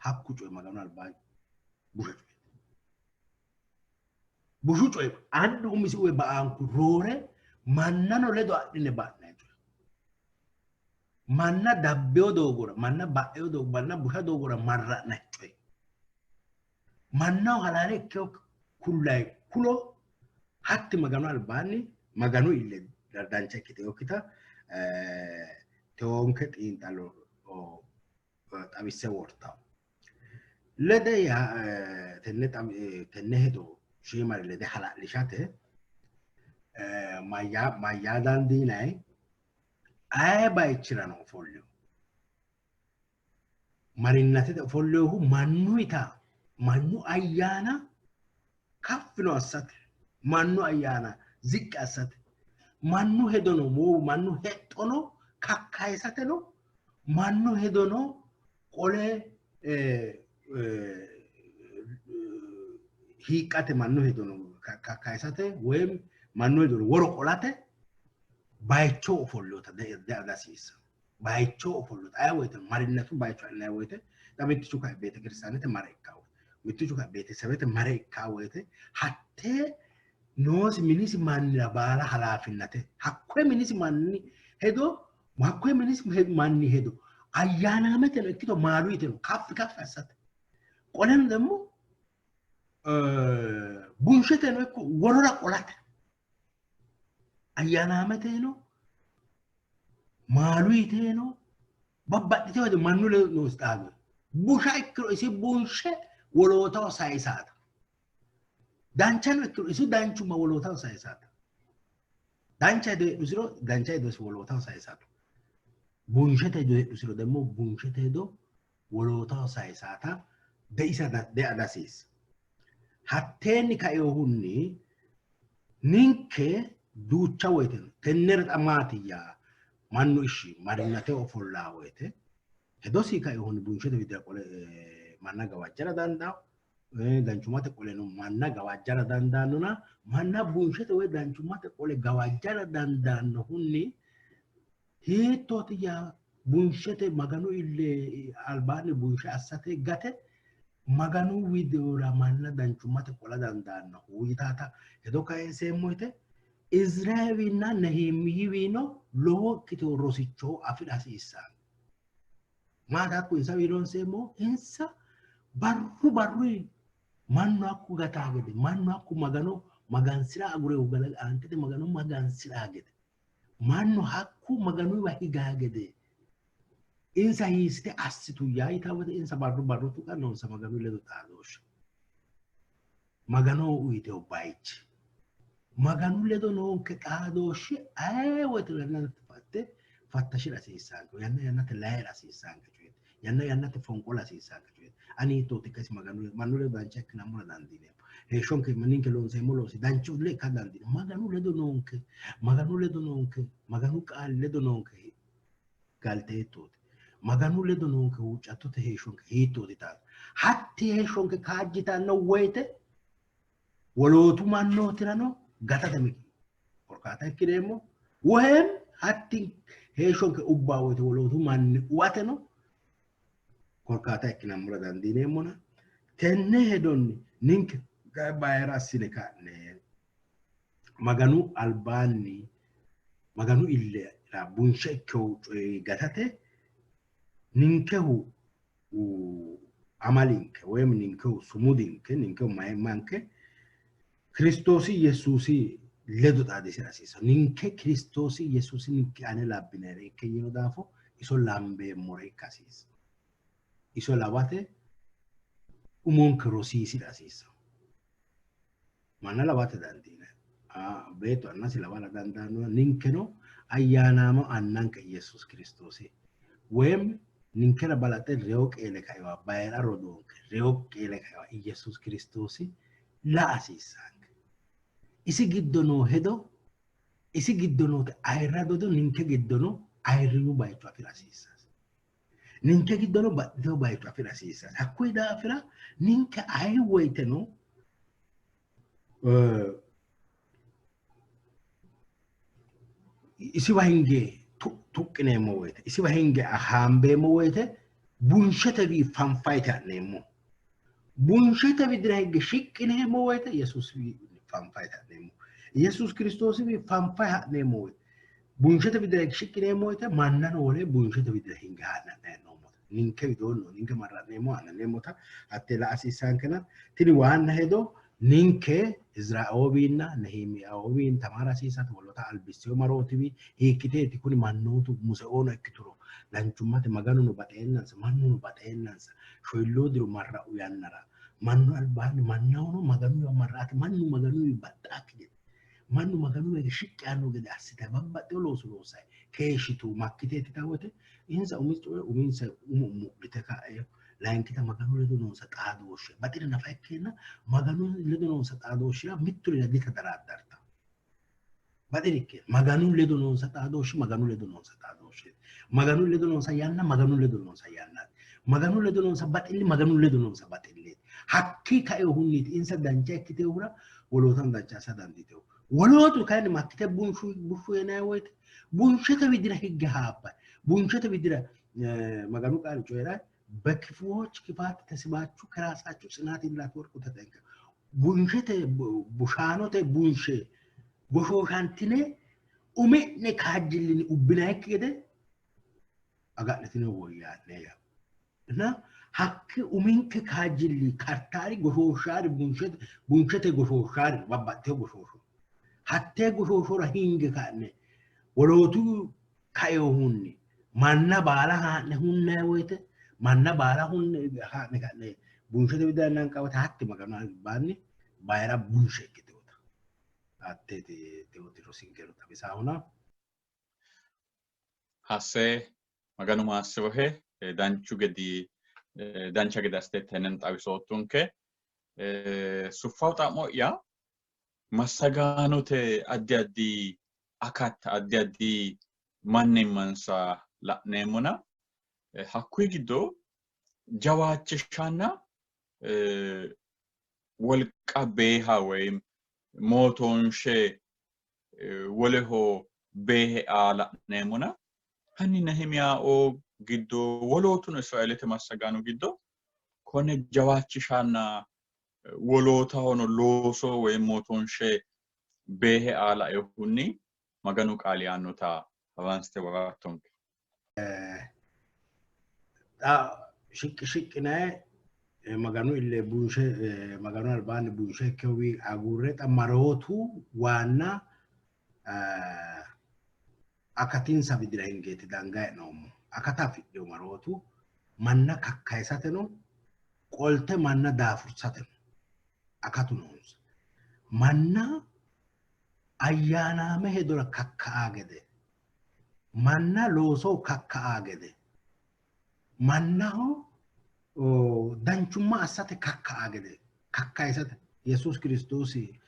hakku coyi Maganu albaanni busha coyeeti. Bushu coyi annu umisi uwe ba'anku roore mannano ledo adhine ba'nanni coye. Manna dabbeyo doogora, manna ba'eyo doogo, manna busha doogora marra'nanni coye. Mannaho halaale ikkeyo kullayi kulo hatti Maganu albaanni Maganu ille dancha ikkiteyokkita tewoonke xiinxallo xawisse wortawo. Lede tenne tenne hedo shiimare lede hala'lishate mayyaa dandiinayi aye bayichirano ofolleho marinnatete ofollehu mannuyita mannu ayyaana kaffino assate mannu ayyaana ziqqi assate mannu hedono mannu hexxono kakkayisateno mannu hedono qole hiiqqate mannu hedono kakkayisate woyim mannu hedono woro qolate bayicho ofollota de'a dihasiissanno. Bayicho ofollota aye woyte marinnatu bayicho adhinanni woyte xa mittichu kae beetekiristaanete mare ikkaa woyte mittichu kae beetesebete mare ikkaa woyte hattee noosi minisi mannira baala halaafinnate hakkoye minisi manni hedo hakkoye minisi manni hedo ayyaanaameteno ikkito maaluyiteno kaffi kaffi assate qoleno ደግሞ bunsheteno ikko worora qolate ayyaanaameteno maaluyiteno babbaxxitino hedo mannu ledo noosi xaado busha ikkiro isi bunshe wolootaho sayisaata danchano ikkiro isi danchumma wolootaho sayisaata dancha hedo heedhusiro dancha hedosi wolootaho sayisaata bunshete hedo heedhusiro ደግሞ bunshete hedo wolootaho sayisaata. deisa dea dasiissa. Hatteenni kainohunni ninke duucha woyte tennera xa maatiyya mannu ishshi marinate ofollaa woyte hedosi kainohunni bunshete widira qole manna gawajjara dandaanno. Danchummate qoleno manna gawajjara dandaannona manna bunshete woy danchummate qole gawajjara dandaannohunni hiittooti yaa bunshete Maganu ille albaanni bunshe assate gate Maganu widira manna danchummate qola dandaannohu yitaata hedo kayinseemmo yite Iziraawinna Nehimiyiwiino lowo ikkitino rosicho afi'ra hasiissanno. Maati hakku insawi ronseemmo insa barru barru mannu hakku gataa gede mannu hakku Magano magansi'ra agure aantete Magano magansi'ra gede mannu hakku Maganuwa higaa gede insa hiissite assitu yaa yitaa wote insa barru barru tuqa noonsa Maganu ledo xaadooshshe Maganoho uyiteho bayichi Maganu ledo noonke xaadooshshi aye woyte yanna fatte fattashira hasiissanke yanna yannate layira hasiissanke coyeeti yanna yannate fonqola hasiissanke coyeeti ani hiittooti ikkasi Maganu mannu ledo dancha ikkinammora dandiineemmo heeshshonke ninke loonseemmo loosi danchu le ikka dandiineemmo Maganu ledo noonke Maganu ledo noonke Maganu qaali ledo noonke galte hiittooti Maganu ledo noonke huuccattote heeshshonke hiittooti taata hatti heeshshonke kaajjitanno woyte wolootu mannootirano gatate miki korkaata ikkineemmo woyim hatti heeshshonke ubbaa woyte wolootu manni uwateno korkaata ikkinammora dandiineemmona tenne hedonni ninke bayira assine ka'ne Maganu albaanni Maganu illera bunshe ikkehu coyi gatate ninkehu amalinke woyim ninkehu sumudinke ninkehu mayimmanke Kiristoosi Yesuusi ledo xaadisira hasiissanno. Ninke Kiristoosi Yesuusi ninke ane labbinere ikke yiino daafo iso lambeemmore ikka hasiissanno. Iso lawate umonke rosiisira hasiissanno. Manna lawate dandiinanni. Beettu annasi lawara dandaanno. Ninkeno ayyaanaamo annanke Yesuus Kiristoosi woyim ninkera balaxe reyo qeele kaiwa bayira rodoonke reyo qeele kaiwa Yesuus Kiristoosi la hasiissanke. Isi giddo noo hedo, isi giddo noote ayirrado hedo ninke giddono ayirrinyu bayicho afi'ra hasiissanke. Ninke giddono baxxitino bayicho afi'ra hasiissanno. Hakkuyi daafira ninke ayi woyiteno isiwa hinge tuqqineemmo woyite, isiwa hinge haambeemmo woyite bunshetewi fanfayite ha'neemmo. Bunshete widira hinge shiqqineemmo woyite Yesuusiwi fanfayite ha'neemmo. Yesuus Kiristoosiwi fanfaye ha'neemmo woyite bunshete widira shiqqineemmo woyite mannano wole bunshete widira hinge haa'ne noommota ninke widoonni ninke marra'neemmo haa'neemmota hattee la'a hasiissaankena tini waanna hedo ninke Iziraoowinna Nehimiyaoowin tamaara hasiisate woloota albisseyo marootiwi hiikkiteeti kuni mannootu Museoono ikkituro danchummate Maganuno baxeennansa mannuno baxeennansa shoyilloo diro marra'u yannara mannu albaanni mannahono Maganuwa marra'ate mannu Maganuwi baxxaakki gede mannu Maganu mine shiqqi yaanno gede assite babbaxxino looso loossayi keeshshitu makkiteeti yitanno woyte insa umi coye uminsa umo mudhite ka'e layinkita Maganu ledo noonsa xaadooshshe baxire nafa ikkeenna Maganu ledo noonsa xaadooshshira mitturira ditadaraaddartanno. Baxire ikkeenna Maganu ledo noonsa xaadooshshi Maganu ledo noonsa xaadooshsheeti. Maganu ledo noonsa yanna Maganu ledo noonsa yannaati. Maganu ledo noonsa baxilli Maganu ledo noonsa baxilleeti. Hakkii kainohunniiti insa dancha ikkitinohura wolootano dancha assa dandiitinohu. Wolootu kayinni makkite bunshu bushshu yinanni woyte bunshete widira higge haabbayi bunshete widira Maganu qaali coyi'ra በክፉዎች ክፋት ተስባችሁ ከራሳችሁ ጽናት እንዳትወድቁ ተጠንቀቁ። Bunshete bushaanote bunshe goshooshantine umi'ne kaajjillinni ubbinayikki gede agadhitine woyyaa'ne yaa እና hakki uminke kaajjilli kartaari goshooshshaari bunshete bunshete goshooshshaari babbaxxiteyo goshoosho hattee goshooshora hinge ka'ne wolootu kainohunni manna baala haa'ne hunnayi woyite manna baala hunne haa'ne ka'ne bunshete widira nanqa woyite hatti Maganu albaanni bayira bunshe ikkiteota hatteeti teoti rosinkeno xawisaahuna. Hasse Maganu maassirohe danchu gedi Dancha gede assite tenneno xawisoottonke. Suffawo xa'mo'ya massagaanote addi addi akatta addi addi mannimmansa la'neemmona hakkuyi giddo jawaachishanna wolqa beeha woy mootoonshe woleho beehe aa la'neemmona hanni Nehimiyaoo giddo wolootuno Israeelete massagaano giddo konne jawaachishanna wolootahono looso woy mootoonshe beehe aa lainohunni Maganu qaali yaannota hawansite worattonke. Xa shiqqi shiqqinayi Maganu ille bunshe Maganu albaanni bunshe ikkewi agurre xa marootu waanna akatinsa widira hingeeti danga hee'noommo. Akata afidhino marootu manna kakkayisateno qolte manna daafursateno akatu noonsa. Manna ayyaanaame hedora kakka'a gede, manna loosoho kakka'a gede, mannaho danchumma assate kakka'a gede kakkayisate Yesuus Kiristoosi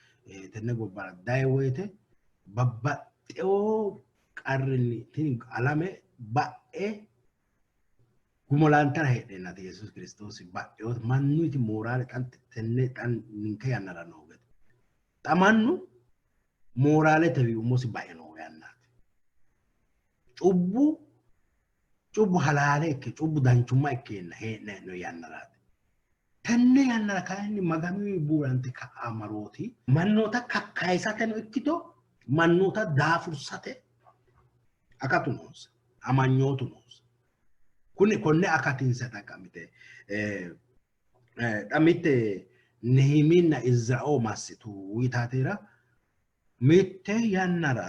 tenne gobbara dayi woyite babbaxxewo qarrinni tini alame ba'e gumulantara heedheennaati Yesuus Kiristoosi ba'ewo mannuyti mooraale xa tenne xa ninke yannara noo gede. Xa mannu mooraaletewi umosi bae noo yannaati. Cubbu cubbu halaale ikke cubbu danchumma ikkeenna hee'ne hee'noonni yannaraati. Tenne yannara kayinni Maganuwi buurante ka'a marooti mannoota kakkayisateno ikkito mannoota daafursate akatu noonsa, amanyootu noonsa. Kuni konne akatinsa xaqqamite xa mitte Nehimiinna Izrao massitu yitaatera mitte yannara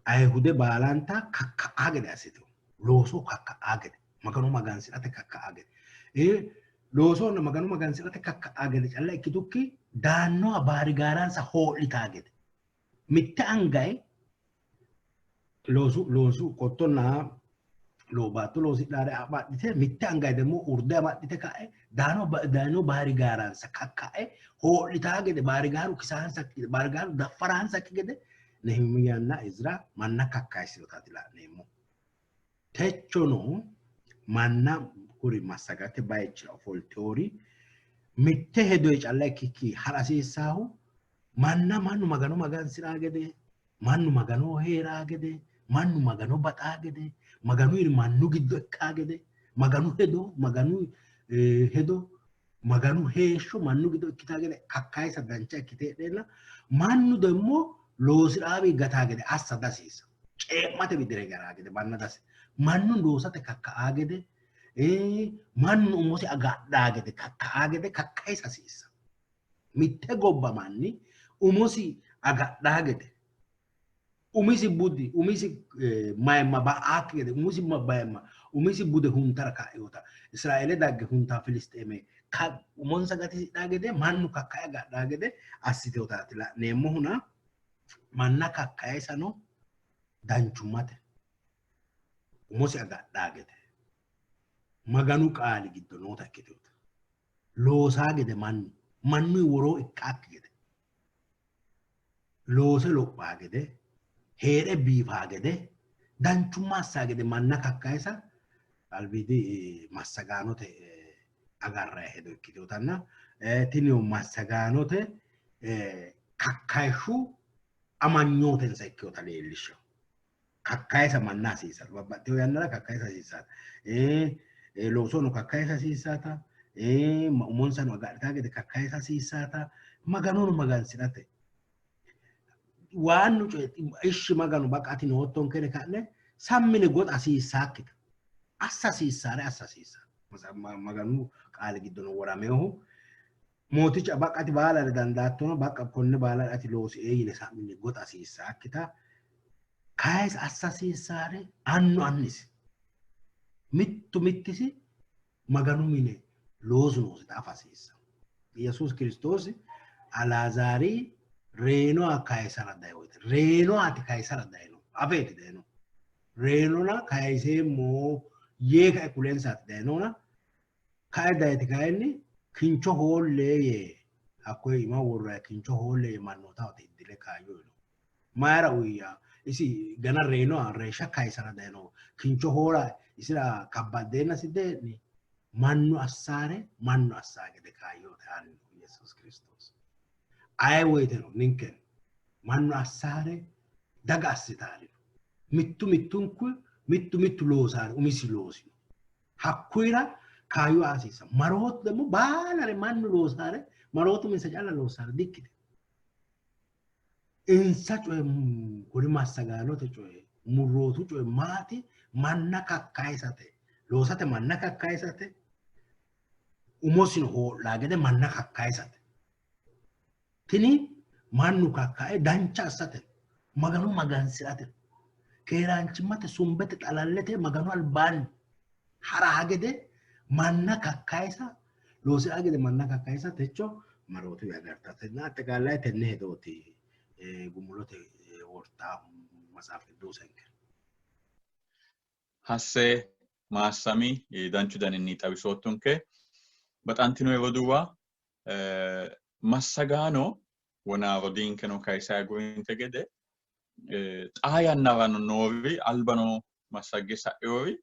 Ayihude baalanta kakka'a gede assitino. Looso kakka'a gede, Magano magansi'rate kakka'a gede. Loosonna Magano magansi'rate kakka'a gede calla ikkitukki daannoha baarigaaransa hoo'litaa gede. Mitte angayi loosu loosu qottonna baatto loosidhaare amaddite mitte angayi ደግሞ urde amaddite ka'e daano daano baarigaaransa kakka'e hoo'litaa gede baarigaaru kisaansakki gede baarigaaru daffaraansakki gede Nehimiyanna Izira manna kakkayissinotaati la'neemmo. Techono manna kuri massagate bayichira ofolteori mitte hedoyi calla ikkikki ha'ra hasiissaahu manna mannu Magano magansi'raa gede, mannu Maganoho hee'raa gede, mannu Magano baxaa gede, Maganu mannu giddo ikkaa gede, Maganu hedo, Maganu hedo, Maganu heeshsho mannu giddo ikkitaa gede kakkayisa dancha ikkite heedheenna mannu demmo loosi'raawi gataa gede assa dasiisa. Cee'mate widira higaraa gede manna dasi. Mannu loosate kakka'aa gede, mannu umosi agadhaa gede kakka'aa gede kakkayisa hasiissa. Mitte gobba manni umosi agadhaa gede, umisi budi, umisi mayimma ba'aakki gede, umisi mayimma, umisi bude huntara ka'inota Israeele dagge huntaa Filisxeeme umonsa gatisidhaa gede mannu kakkae agadhaa gede assitinotaati la'neemmohuna manna kakkayisano danchummate umosi agadhaa gede Maganu qaali giddo noota ikkitinota loosaa gede mannu mannu woroo ikkaakki gede loose lophaa gede hee're biifaa gede danchumma assaa gede manna kakkayisa albiidi massagaanote agarranni hedo ikkitinotanna tini massagaanote kakkayishshu amanyootensa ikkinota leellishshanno. Kakkayisa manna hasiissanno. Babbaxxino yannara kakkayisa hasiissanno. Loosono kakkayisa hasiissata, umonsano agadhitaa gede kakkayisa hasiissata, Maganono magansi'rate. Waannu coyi ishshi Maganu baqa ati noottonke yine ka'ne sammine goxa hasiissaakkita assa hasiissaare assa hasiissanno. Maganu qaali giddono worameehu mooticha baqa ati baalare dandaattona baqa konne baalare ati loosie yine sammine goxa hasiissaakkita kayisa assa hasiissaare annu annisi mittu mittisi Maganu mine loosu noosita afa hasiissanno. Yesuusi Kiristoosi Alaazaari reyinoha kayisara dayi woyite reyinohaati kayisara dayino afeeti dayino. Reyinona kayiseemmo Yee kae kulensaati dayinohuna kae dayiti kayinni kincho hoollee yee hakkoye iima worrayi kincho hoollee yee mannootaho iddile kaayyo uyino. Mayira uyiyya? Isi gana reyinoha reeshsha kayisara dayino. Kincho hoola isira kabbaddeenasi dee'ni. Mannu assaare mannu assaa gede kaayyote aanni Yesuus Kiristoosi. Aye woyiteno ninke mannu assaare daga assitaari no. Mittu mittunku mittu mittu loosaari umisi loosino. Hakkuyira kaayyo hasiissa. Marootu ደግሞ baalare mannu loosaare marootu minsa calla loosaare dikkite. Insa coye kuri massagaanote coye murrootu coye maati manna kakkayisate loosate manna kakkayisate umosino hoo'laa gede manna kakkayisate. Tini mannu kakkae dancha assate Maganu magansi'rate keeraanchimmate sumbete xalallete Maganu albaanni ha'raa gede manna kakkayisa loosi'ra gede manna kakkayisa techo marootu agartatenna aጠቃላይ tenne hedooti gumulote wortaa matsaaf qidduusenke. Hasse maassami danchu daninni xawisoottonke. Baxantino roduuwa massagaano wona rodiinkeno kayisa agurinte gede xaa yannarano noori albano massagge sa'inori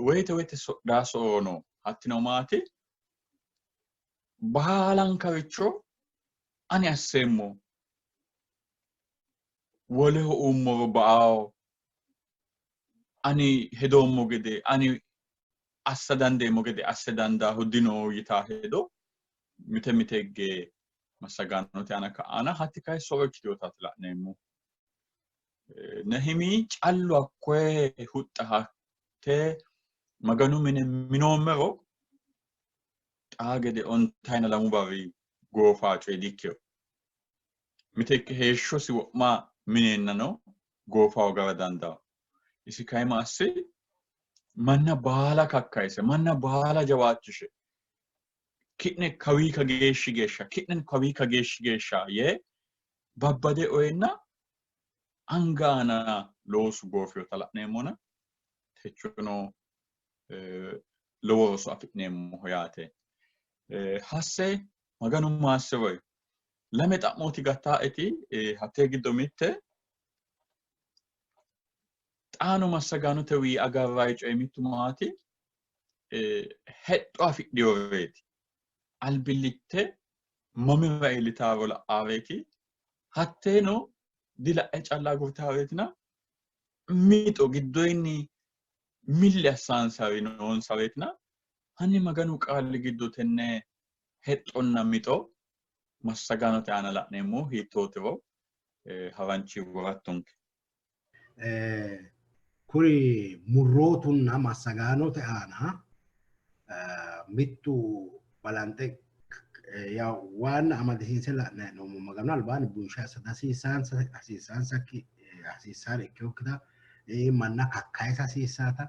woyite woyite sodhaa so'ro no. Hattino maati? Baalankaricho ani asseemmo woleho uummoro ba''ao ani hedoommo gede ani assa dandeemmo gede asse dandaahu dino yitaa hedo mite mite higge massagaanote aana ka'ana hatti kayi so'ro ikkitinotaati la'neemmo. Nehimi callu hakkoye huxxa hatte Maganu mine minoommero xaa gede ontayina lamu barri goofaa coye dikkino. Miteekke heeshshosi wo'ma mineennano goofa hoogara dandaanno. Isi kayi ma assi? Manna baala kakkayise, manna baala jawaachishe, ki'ne kawii kageeshshi geeshsha, ki'ne kawii kageeshshi geeshsha yee babbade oyenna anga aana loosu goofinota la'neemmona techono lowo roso afi'neemmoho yaate. Hasse Maganu maassi'roe. Lame xa'mooti gattaaeti hattee giddo mitte xaano massagaanotewii agarranni coyi mittu maati? Hexxo afidhinoreeti. Albillitte mamira iillitaaro la'aareeti. Hatteeno dila'e calla agurtaareetina mixo giddoyinni milli assaansari noonsareetina hanni Maganu qaali giddo tenne hexxonna mixo massagaanote aana la'neemmo hiittootiro haranchi worattonke. Kuri murrootunna massagaanote aana mittu balanxe waanna amadisiinse la'nanni noommo Maganu albaanni bunshe assa hasiissaansakki hasiissaare ikkinokkita manna kakkayisa hasiissaata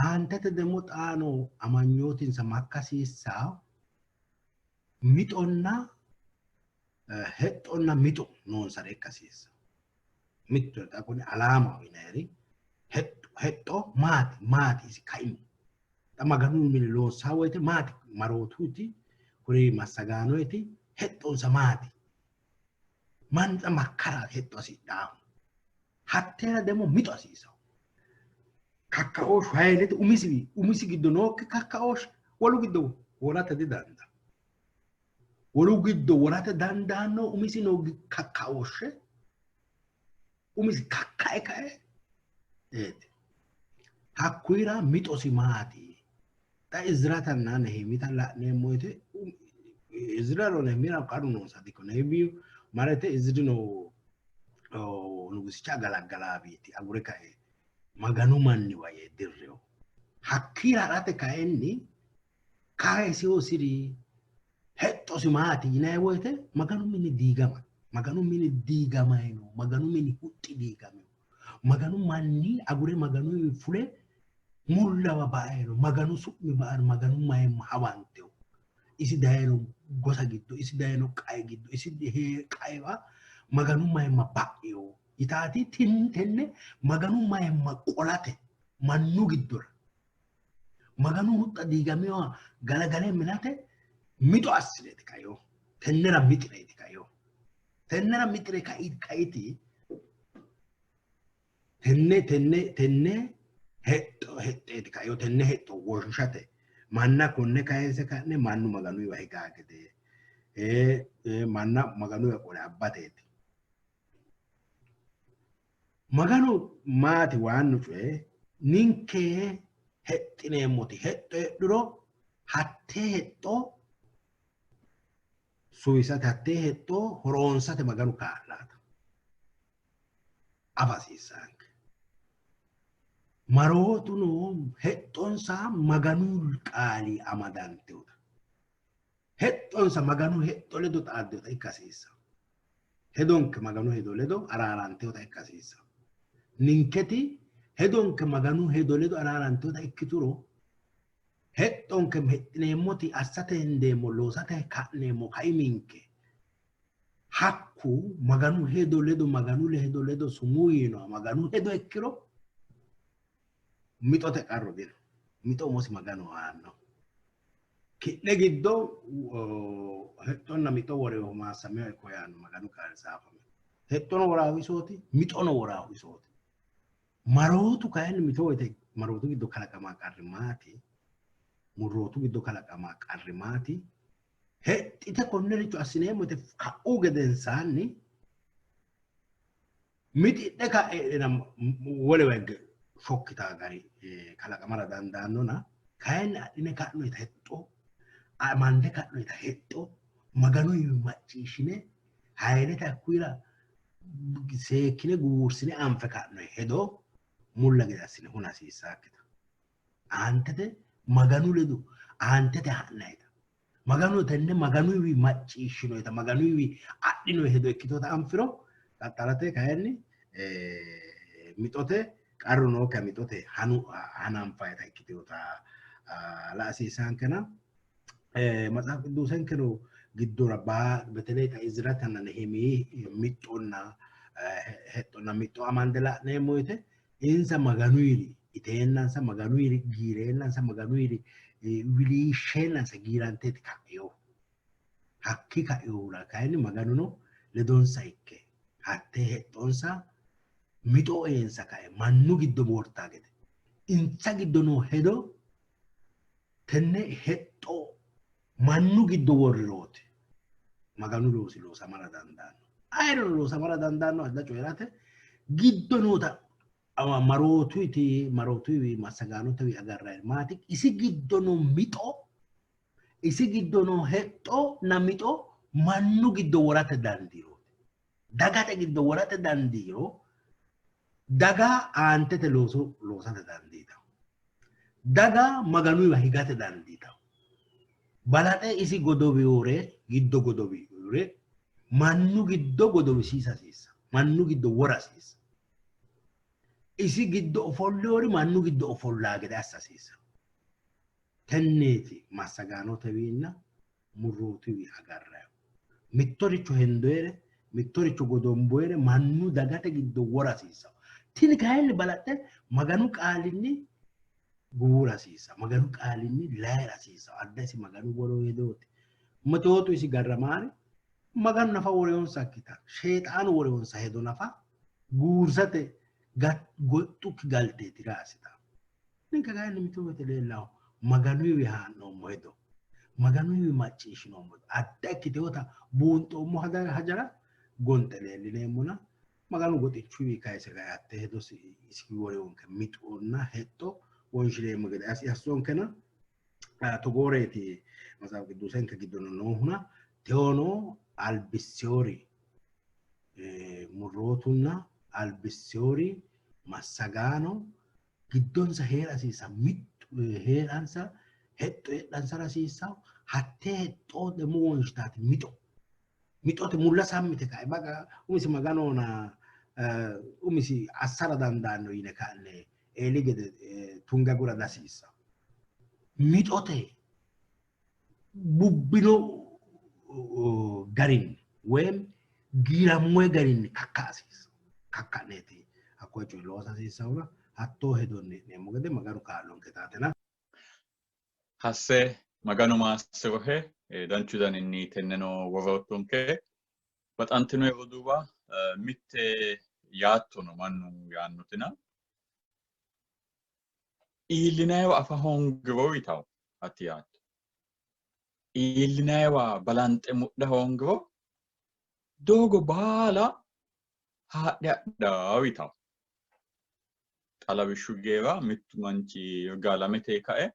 aantete ደግሞ xaano amanyootinsa makka hasiissaa mixonna hexxonna mixo noonsare ikka hasiissa. Mittu xa kuni alaamaho yinayiri hexxo maati maati isi kaimu xa Maganu mine loossaa woyite maati marootuuti kuri massagaanoyti hexxonsa maati mannu xa makkaraati hexxo hasidhaahu hatteera ደግሞ mixo hasiisawo kakkaooshshu hayilete umisi umisi giddo nookki kakkaooshshi wolu giddo worate didandaanno. Wolu giddo worate dandaanno umisi noo kakkaooshshe umisi kakkae kae eeti. Hakkuyira mixosi maati? Xa Iziratanna Nehimita la'neemmo woyite Izirano Nehimira qarru noonsa dikko Nehimiyu marete Izirino nugusicha agalaggalaabiiti agure kae Maganu manniwa yee dirrino. Hakkiira ha'rate kayinni kayisiyosiri hexxosi maati yinanni woyite Maganu mini diigama. Maganu mini diigamayi no. Maganu mini huxxi diigamino. Maganu manni agure Maganu fule mullawa bae no. Maganu su'mi ba"ano. Maganu mayimma hawanteho. Isi dayino gosa giddo, isi dayino qae giddo, isi qaewa Maganu mayimma ba'ino yitaati tenne Maganu mayimma qolate mannu giddora Maganu huxxa diigaminoha galagale minate mixo assineeti kaino. Tennera mixireeti kaino. Tennera mixire kaiti tenne tenne tenne hexxo hexxeeti kaino. Tenne hexxo wonshate manna konne kayinse ka'ne mannu Maganuyiwa higaa gede manna Maganuyiwa qole abbateeti. Maganu maati waannu coye ninke hexxineemmoti hexxo heedhuro hattee hexxo suwisate hattee hexxo horoonsate Maganu kaa'laata afa hasiissaanke. Marootuno hexxonsa Maganu qaali amadantewota hexxonsa Maganu hexxo ledo xaaddinota ikka hasiissanno. Hedonke Maganu hedo ledo araarantinota ikka hasiissanno. Ninketi hedonke Maganu hedo ledo araarantinota ikkituro hexxonke hexxineemmoti assate hendeemmo loosate ka'neemmo kaiminke hakku Maganu hedo ledo Maganu hedo ledo sumuu yiinoha Maganu hedo ikkiro mixote qarru dino. Mixo umosi Maganu aanno. Ki'ne giddo hexxonna mixo woreehu maassameho ikko yaanno Maganu qaali saafame. Hexxono woraahu isooti, mixono woraahu isooti. Marootu kayinni mito woyite marootu giddo kalaqama qarri maati? Murrootu giddo kalaqama qarri maati? Hexxite konnericho assineemmo yite ka'u gedensaanni mixidhe ka'e wolewa higge shokkitaa gari kalaqamara dandaannona kayinni adhine ka'noyita hexxo amande ka'noyita hexxo Maganu macciishshine hayilete hakkuyira seekkine guwuursine anfe ka'noyi hedo mulla gede assine huna hasiissaakkita. Aantete Maganu ledo aantete ha'nayita Maganu tenne Maganuwi macciishshinoyita Maganuwi adhinoyi hedo ikkitota anfiro qaxxalate kayinni mixote qarru nookkiha mixote hananfayita ikkitinota la hasiissaankena Maxaaf Qidduusenkeno giddora beteley xa Iziratanna Nehimiyi mixxonna hexxonna mixxo amande la'neemmo woyte insa Maganuyiri iteennansa Maganuyiri giireennansa Maganuyiri wiliishsheennansa giiranteeti ka'inohu. Hakki kainohura kayinni Maganuno ledonsa ikke hattee hexxonsa mixo eensa kae mannu giddo wortaa gede insa giddo noo hedo tenne hexxo mannu giddo worrirooti Maganu loosi loosamara dandaanno. Ayerino loosamara dandaanno adda coyi'rate giddo noota marootuyti marootuyiwi massagaanotewi agarranni maati isi giddo noo mixo isi giddo noo hexxo na mixo mannu giddo worate dandiirooti. Dagate giddo worate dandiiro daga aantete looso loosate dandiitanno. Daga Maganuyiwa higate dandiitanno. Balaxe isi godowiyore giddo godowiyore mannu giddo godowisiisa hasiissa. Mannu giddo wora hasiissa. Isi giddo ofolliyori mannu giddo ofollaa gede assa hasiissa. Tenneeti massagaanotewiinna murrootuwi agarrayihu. Mittoricho hendoyere, mittoricho godomboyere mannu dagate giddo wora hasiissanno. Tini kayinni balaxxe Maganu qaalinni guwura hasiissanno. Maganu qaalinni layira hasiissanno. Adda isi Maganu woro hedooti. Mitootu isi garramaari Maganu nafa woreyonsakkita, Sheexaanu woreyonsa hedo nafa guursate goxxukki galteeti raasita. Ninke kayinni mito woyite leellahu Maganuyiwi haa'noommo hedo, Maganuyiwi macciishshinoommo hedo adda ikkiteewota buunxoommo hajara gonxe leellineemmona Maganu goxichuyiwi kayise kae hatte hedosi isi worewonke mixonna hexxo wonshineemmo gede assonkena togooreeti Maxaafu Qidduusenke giddono noohuna tewono albissewori murrootunna albissewori massagaano giddonsa hee'ra hasiissa mittu hee'ransa hexxo heedhansara hasiissanno hattee hexxo ደግሞ wonshitaati mixo mixote mulla sammite kae baqa umisi maganona umisi assara dandaanno yine ka'ne eeli gede tunge agura dihasiissanno. Mixote bubbino garinni woyim giirammoe garinni kakka hasiissa kakka'neeti hakkoye coye loosa hasiissahura hattoo hedonni hee'neemmo gede Maganu kaa'lonke taatena. Hasse Maganu maassirohe danchu daninni tenneno woroottonke. Baxantino roduuwa, mitte yaattono mannu yaannotina iillinayiwa afa hoongiro yitawo hatti yaatto. Iillinayiwa balanxe mudha hoongiro doogo baala haadhe hadhawo yitawo. Xa lawishshu geera mittu manchi Yirgaalamete kae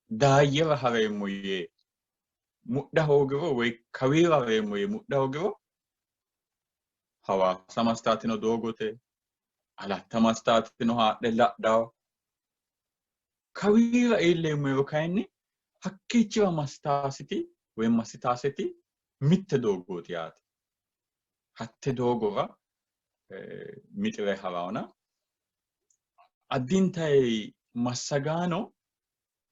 Daayyera hareemmo yee mudha hoogiro woy kawiira hareemmo yee mudha hoogiro Hawaasa mastaatino doogote, Alatta mastaatino haadhe ladhawo. Kawiira iilleemmo yiro kayinni hakkiichiwa mastaasiti woy massitaaseti mitte doogooti yaate. Hatte doogora mixire harawona addintayi massagaano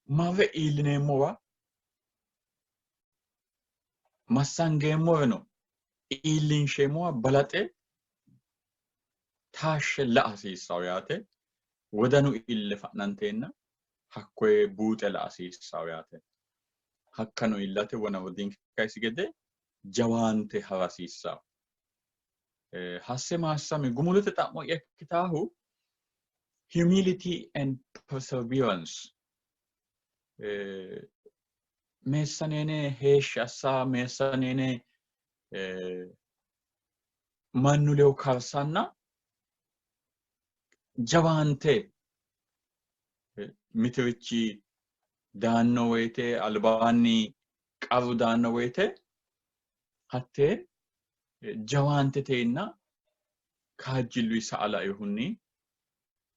marre iillineemmowa massangeemmoreno iillinsheemmowa balaxe taashshe la'a hasiissawo yaate. Wodanu ille fa'nanteenna hakkoye buuxe la'a hasiissawo yaate. Hakkano iillate wona rodiinke kayisi gede jawaante hara hasiissawo. Hasse maassami gumulote xa'mo'ya ikkitaahu humility and perseverance meessaneene heeshshi assa, meessaneene mannu ledo karsanna jawaante mitirichi daanno woyte, albaanni qarru daanno woyte hattee jawaantetenna kaajjilluyi sa'a lainohunni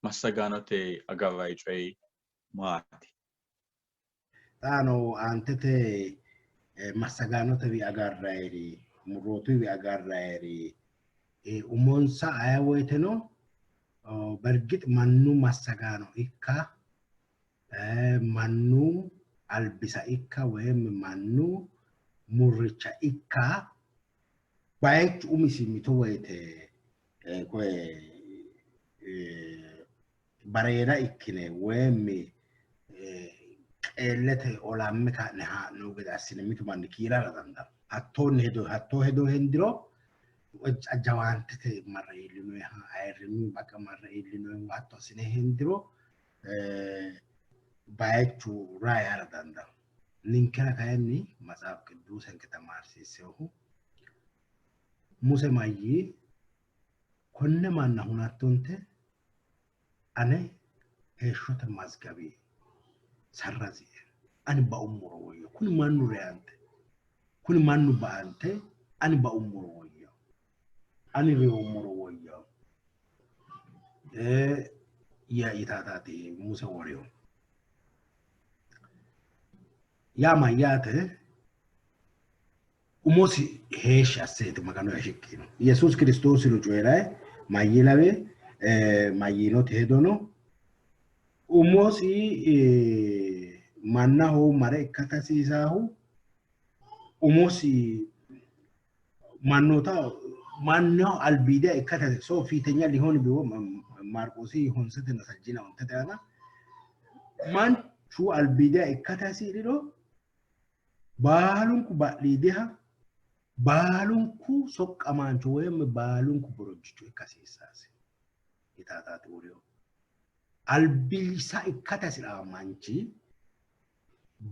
massagaanote agarranni coyi maati? Xaano aantete massagaanotewi agarrayiri, murrootuyiwi agarrayiri umonsa aye woyteno bergix mannu massagaano ikka, mannu albisa ikka woyim mannu murricha ikka bayichu umisi mito woyte koye bareeda ikkine woyim qeellete olamme ka'ne haa'nohu gede assine mitu manni kiirara dandaanno. Hattoonni hedo hattoo hedo hendiro jawaantete marre iillinoyiha ayirrinyu baqa marre iillinoyihu hatto assine hendiro bayichu raa yaara dandaanno. Ninkera kayinni Matsaaf Qidduusenke tamaarsiissehu Muse mayyii konne manna hunattonte ane heeshshote mazgabi sarrazie, ani baummoro woyyo, kuni mannu reyante, kuni mannu baante ani baummoro woyyo, ani reyummoro woyyo yitaataati Muse woriyo. Yaa mayyaate? Umosi heeshshi asseeti Maganu shiqqino. Yesuus Kiristoosino coyi'rayi mayyii lawe mayyiinoti hedono umosi mannaho mare ikkate hasiisaahu umosi mannoota mannaho albiidiha ikkate so fiitenya ሊሆን ቢሆን ማርቆሲ honsetenna sajjina ontete aana manchu albiidiha ikkate hasi'riro baalunku badhiidiha baalunku soqqamaancho woyim baalunku borojjicho ikka hasiissaasi yitaataati woriyo. Albisa ikkate hasi'raa manchi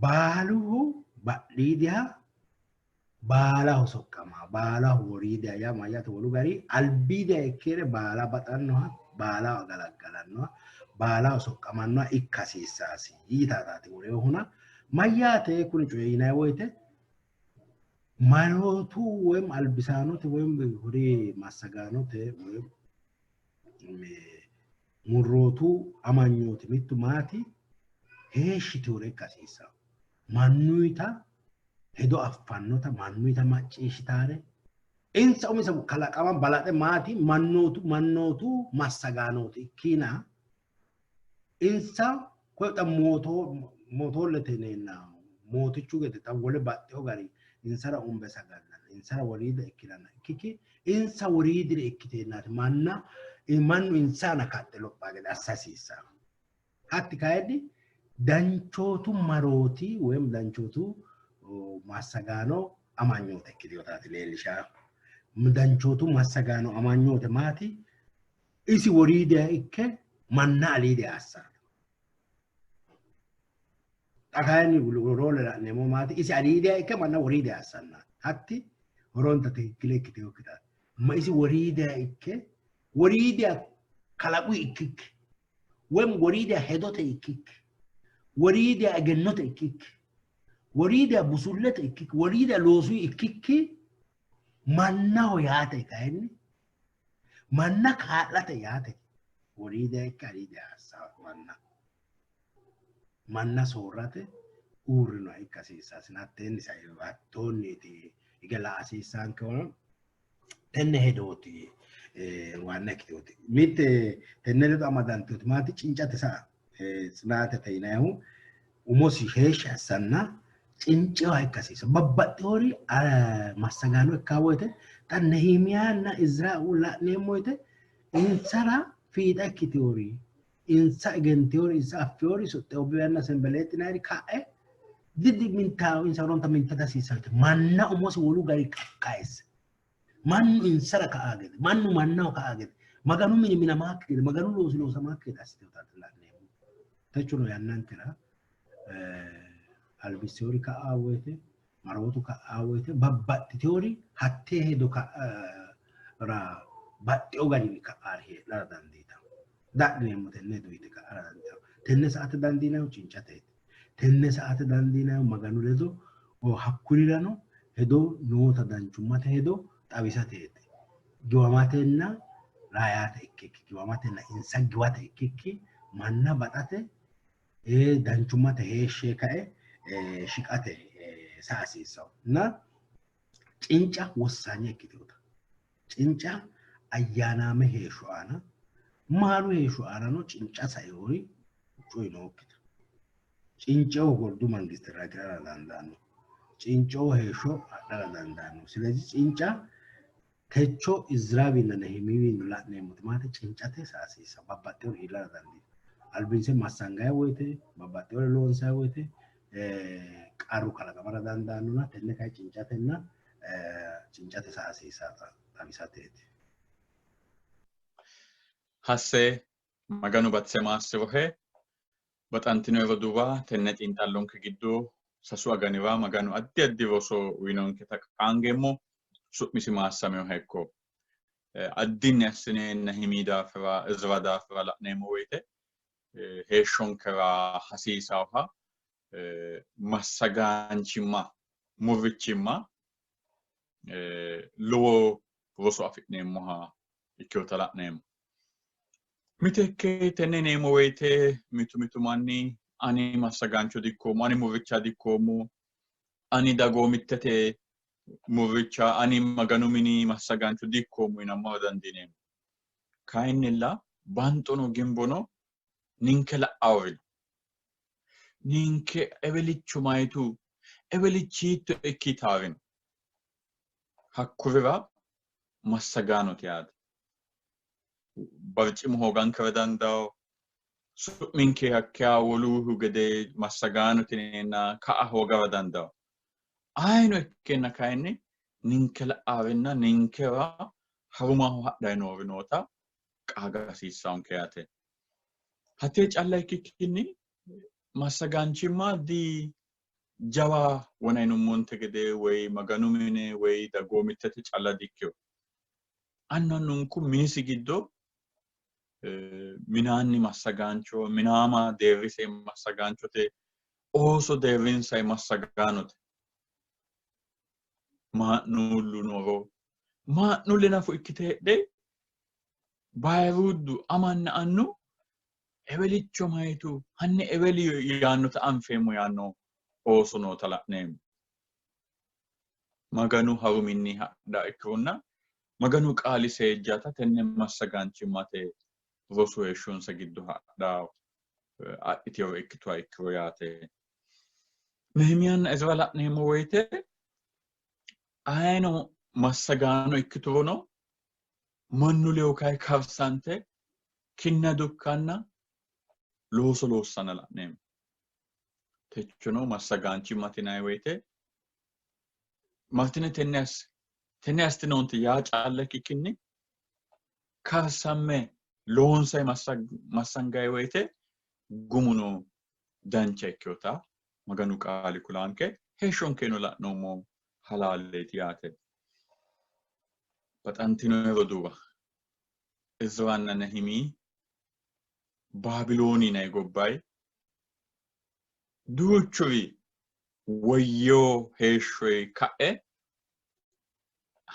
baaluhu badhiidiha baalaho soqqama, baalaho woriidiha yaa mayyaate wolu gari albiidiha ikkere baala baxannoha, baalaho agalaggalannoha, baalaho soqqamannoha ikka hasiissaasi yitaataati woriyohuna. Mayyaate kuni coyi yinanni woyite marootu woyim albisaanote woyim kuri massagaanote woyim murrootu amanyooti mittu maati heeshshi yiteyoore ikka hasiissanno. Mannuyita hedo affannota, mannuyita macciishshitaare insa uminsa kalaqama balaxe maati mannootu mannootu massagaanooti ikkiina insa koye xa mootoollete yineenna mootichu gede xa wole baxxeyo gari insara umbe sagallanna insara woriida ikkinanna ikkikki insa woriidire ikkiteennaati manna mannu insana kaxxe lophaa gede assa hasiissanno. Hatti kayinni Danchootu marooti woyim danchootu massagaano amanyoote ikkitinotaati leellishaa. Danchootu massagaano amanyoote maati? Isi woriidiha ikke manna aliidiha assanno. Xa kayinni roole la'neemmo maati? Isi aliidiha ikke manna woriidiha assanna. Hatti horonta tikikkile ikkitinokkitaati. Ma isi woriidiha ikke woriidiha kalaqu ikkikki woy woriidiha hedote ikkikki woriidiha egennote ikkikki woriidiha busullete ikkikki woriidiha loosu ikkikki mannaho yaate kayinni manna kaa'late yaate woriidiha ikke aliidiha assa manna manna soorrate uurrinoha ikka hasiissasina hatteenni hattoonniiti hige la'a hasiissankehuna tenne hedooti waanna ikkiteoti. Mitte tenne ledo amadanteoti maati cincate sa'a tsinaatete yinannihu umosi heeshshi assanna cincewa ikka hasiissa. Babbaxxewori massagaano ikka woyte xa Nehimiyanna Izra la'neemmo woyte insara fiixa ikkiteori insa egenteori insa affeori Xoobbiyanna Sembeleexi yinanniri ka'e didi mintaa insa horonta minta hasiissanno manna umosi wolu gari kakkayisse mannu insara ka'a gede mannu mannaho ka'a gede maganu mini minamaakki gede maganu loosi loosamaakki gede assiteota la'neemmo. Techono yannankera albisseori ka'a woyte marootu ka'a woyte babbaxxiteori hattee hedo ra baxxewo garinni ka'aari heedhara dandiitanno. Dadhineemmo tenne hedo yite ka'ara dandiitanno. Tenne sa''ate dandiinannihu cincateeti. Tenne sa''ate dandiinannihu Maganu ledo hakkurirano hedo noota danchummate hedo xawisateeti. Giwamatenna rayaate ikkikki, giwamatenna insa giwate ikkikki manna baxate danchummate heeshshe kae shiqate sa hasiissanno. Na cinca wossanye ikkitinota cinca ayyaanaame heeshsho aana maalu heeshsho aanano cinca sainori coyi nookkita. Cinceho gordu mangiste ragi'rara dandaanno. Cinceho heeshsho adhara dandaanno. Silezi cinca techo Iziraawinna Nehimiwiinni la'neemmoti maati cincate hasiissa babbaxxinori iillara dandiino. Albinse massangayi woyte babbaxxinore loonsayi woyte qarru kalaqamara dandaannona tenne kayi cincatenna cincate sa hasiissata xawisateeti. Hasse Maganu batise maassi'rohe. Baxantino roduuwa, tenne xiinxallonke giddo sasu aganiwa Maganu addi addi roso uyinonketa qaangeemmo. Su'misi maassaminoha ikko. Addinni assine Nahimi daafira, Izira daafira la'neemmo woyite heeshshonkera hasiisaoha massagaanchimma, murrichimma lowo roso afi'neemmoha ikkinota la'neemmo. Miteekke tenne yineemmo woyite mitu mitu manni ani massagaancho dikkoommo, ani murricha dikkoommo, ani dagoomittete murricha, ani Maganu mini massagaancho dikkoommo yinammora dandiineemmo. Kayinnilla banxono gimbono ninke la'awori no. Ninke ewelicho mayitu ewelichi hiitto ikki yitaari no. Hakkurira massagaanote yaate. Barcimu hoogankera dandawo, su'minke hakkiya woluhu gede massagaanote yineenna ka'a hoogara dandawo. Ayino ikkeenna kayinni ninke la'aarinna ninkewa harumaho hadhayi noori noota qaaga hasiissaanke yaate. Hatee calla ikkikkinni massagaanchimma di jawa wona yinummonte gede woy Maganu mine woy dagoomittete calla dikkino. Annu annunku minisi giddo minaanni massagaancho, minaama deerrise massagaanchote, ooso deerrinsa massagaanote. Maa'nuullu nooro maa'nuulle nafu ikkite heedhe bayiruuddu amanna annu ewelicho mayitu hanni eweli yaannota anfeemmo yaanno ooso noota la'neemmo. Maganu haruminni hadha ikkironna Maganu qaali seejjata tenne massagaanchimmate rosu heeshshonsa giddo hadha adhitino ikkituha ikkiro yaate. Nehimiyanna Izira la'neemmo woyite ayino massagaano ikkiturono mannu ledo kayi karsante kinna dukkanna looso loossanna la'neemmo. Techono massagaanchimmate yinanni woyite martine tenne asse, tenne assitinoonte yaa calla ikkikkinni karsamme loonsay massangayi woyite gumuno dancha ikkinota Maganu qaali kulaanke heeshshonkeno la'noommo halaaleeti yaate. Baxantino roduuwa, Izranna Nehimi Baabilooni yinanni gobbayi duuchuri woyyo heeshshoyi ka'e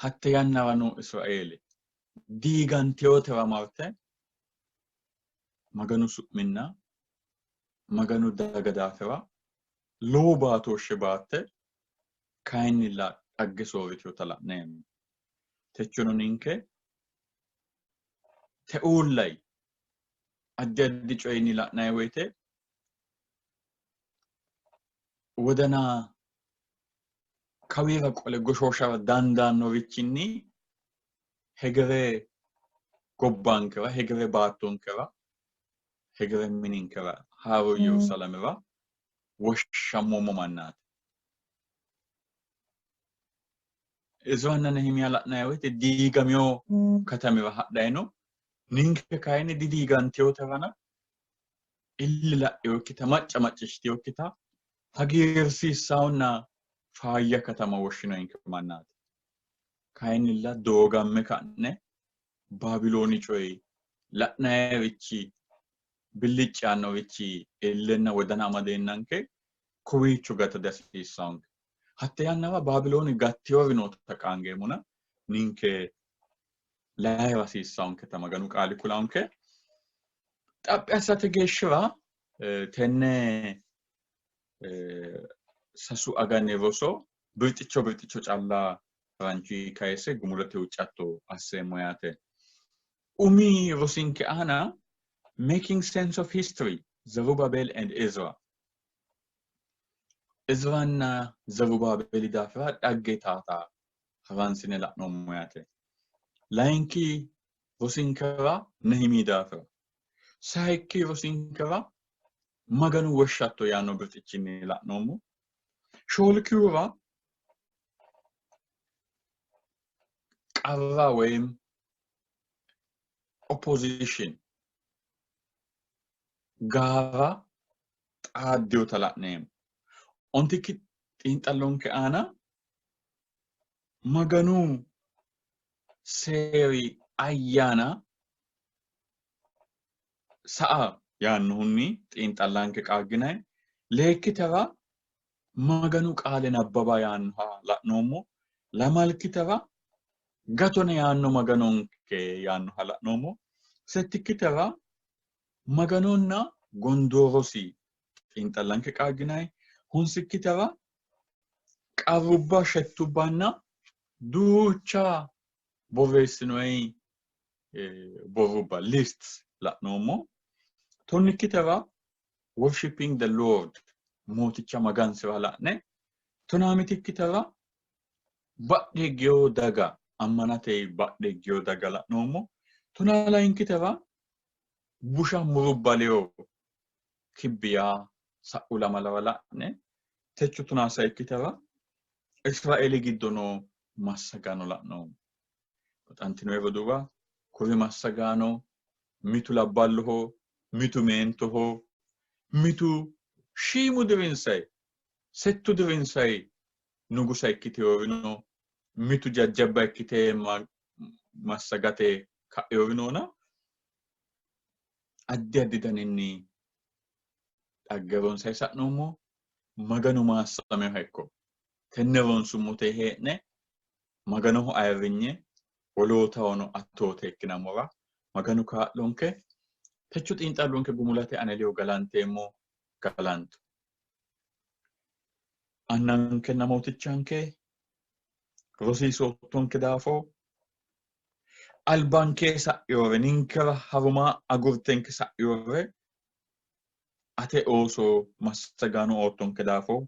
hatte yannara noo Israeele diiganteyotewa marte Maganu su'minna Maganu daga daafira lowo baatooshshe baatte kayinnilla dhagge soorritinota la'neemmo. Techono ninke teuullayi addi addi coyinni la'nanni woyite wodana kawiira qole goshooshara dandaannorichinni hegere gobbankera, hegere baattonkera, hegere mininkera haaro Yerusaalamera woshshammoommo mannaati. Izranna Nehimiya la'nanni woyite diigamino katamira hadhanni no. Ninke kayinni didiigantinoterana ille la'inokkita macca macciishshitinokkita hagiirsiissahonna faayya katama woshshinoyinke mannaati. Kayinnilla doogamme ka'ne Baabilooni coyi la'nayirichi billicci yaannorichi illenna wodana amadeennanke kowiicho gata dihasiissannonke. Hatte yannara Baabilooni gattinori noota qaangeemmona ninke layi'ra hasiissannonketa Maganu qaali kulanke. Xaphi assate geeshshira tenne sasu agani roso birxicho birxicho calla haranchi kayise gumulote huuccatto asseemmo yaate. Umi rosinke aana Making Sense of History, Zerubbabel and Ezra. Ezranna Zerubaabeeli daafira dhagge taata haransine la'noommo yaate. Layinki rosinkera Nehimi daafira, sayikki rosinkera Maganu woshshatto yaanno birxichinni la'noommo. Shoolkihura qarra woyim opposition gaara xaaddinota la'neemmo. Ontikki xiinxallonke aana Maganu seeri ayyaana sa'a yaannohunni xiinxallanke qaagginanni. Leekkitera Maganu qaale nabbaba yaannoha la'noommo. Lamalkitera gatona yaanno Maganonke yaannoha la'noommo. Settikkitera Maganonna gondoorosi xiinxallanke qaagginanni. Honsikkitera qarrubba shettubbanna duucha borreessinoyi borrubba lists la'noommo. Tonnikkitera worshipping the Lord mooticha magansi'ra la'ne tonaamitikkitera badhe higgeyo daga ammanate badhe higgeyo daga la'noommo. Tonaa layinkitera busha murubba leyo kibbi yaa sa'u lamalara la'ne techo tonaa sayikkitera Israeeli giddo noo massagaano la'noommo. Baxantino roduuwa, kuri massagaano mitu labballoho, mitu meentoho, mitu shiimu dirinsay, settu dirinsay nugusa ikkiteyorino, mitu jajjabba ikkite massagate ka'eyorinoona addi addi daninni dhagge ronsay sa'noommo. Maganu maassameha ikko. Tenne ronsummote hee'ne Maganoho ayirrinye wolootahono atoote ikkinammora Maganu kaa'lonke. Techo xiinxallonke gumulate ane ledo galanteemmo galanto. Annankenna mootichanke rosiisoottonke daafo albankee sa'yore ninkera haruma agurtenke sa'yore ate ooso massagaano oottonke daafo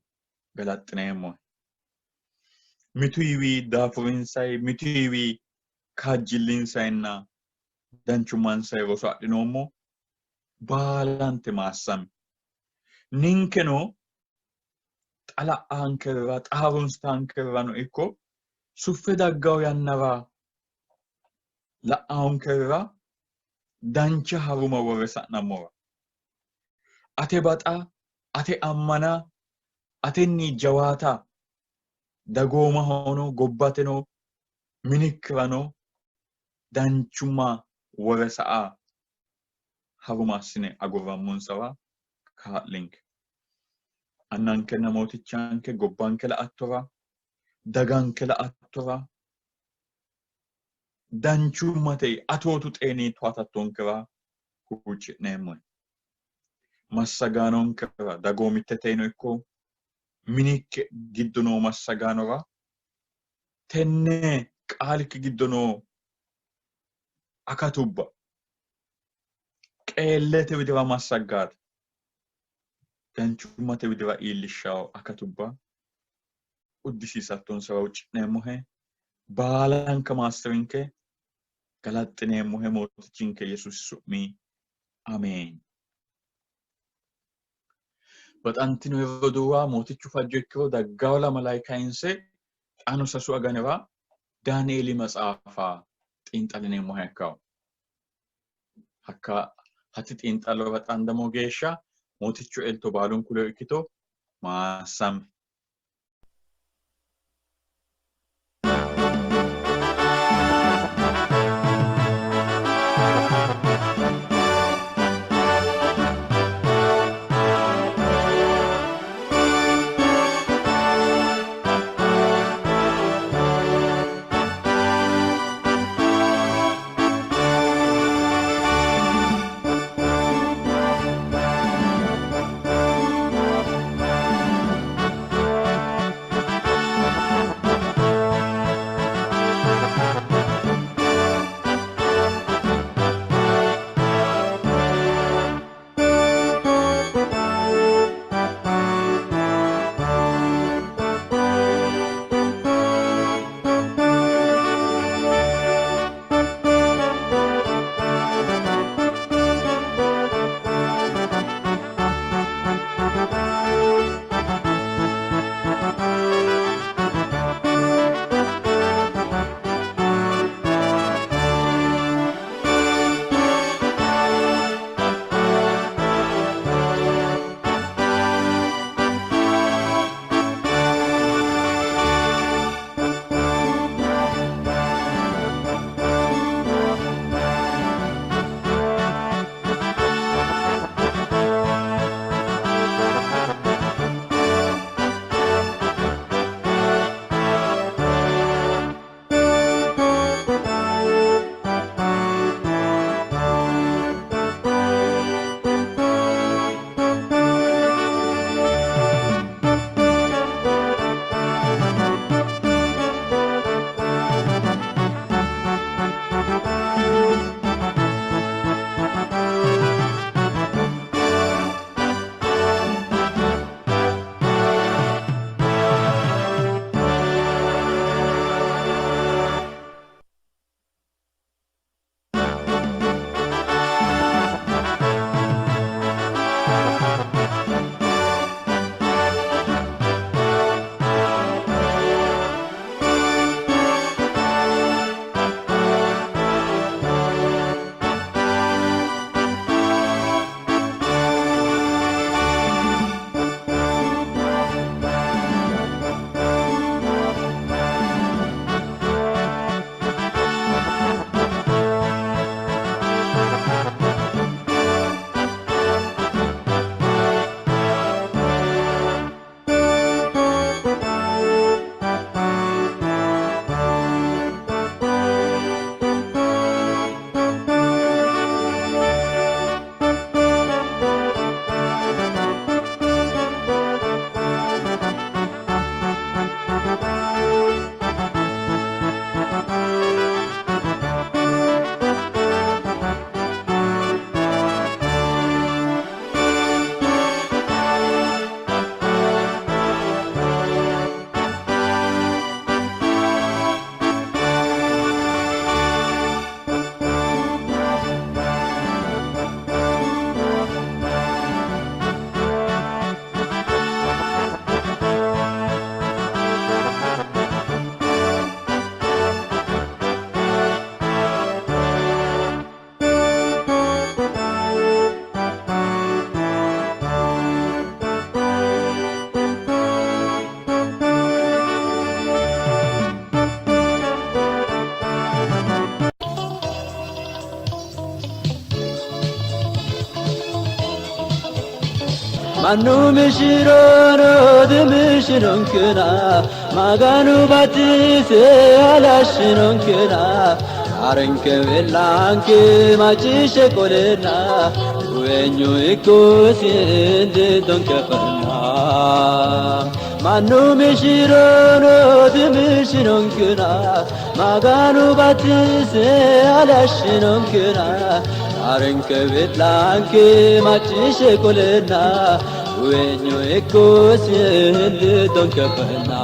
galaxxineemmohe. Mituyiwi daafurinsay, mituyiwi kaajjillinsayinna danchummansay roso adhinoommo. Baalante maassami. Ninkeno Xa la'ankerra xa harunsitankerrano ikko suffe daggawo yannara la'ankerra dancha haruma worre sa'nammora ate baxa, ate ammana, atenni jawaata dagoomahono gobbateno minikkirano danchumma wore sa'a haruma assine agurrammonsawa kaa'linke. Annankenna mootichanke gobbanke la''attora, daganke la''attora, danchummate atootu xeeni towatattonkera huucci'neemmohe. Massagaanonkera dagoomitteteno ikko minikki giddo noo massagaanora tenne qaalikki giddo noo akatubba qeellete widira massaggaate danchummate widira iillishshawo akatubba uddisiisattonsara huucci'neemmohe. Baalanka maassi'rinke, galaxxineemmohe Mootichinke Yesuusi su'mi. Ameen. Baxantino roduuwa, Mootichu fajjo ikkiro daggawo lamalayi kayinse xaano sasu aganira Daanieeli maxaafa xiinxallineemmoha ikkawo. Hakka hatti xiinxallora xaandamo geeshsha Mootichu elto baalunku ledo ikkito. Maassame. Mannu mishirono dimishironkena Maganu batise halashshinonkena Arenke belanke macciishshe qolena Guweenyu ikkosi indidonke ferna Mannu mishirono dimishironkena Maganu batise halashshinonkena Arenke belanke macciishshe qolena Guweenyu ikkosi indidonke ferna.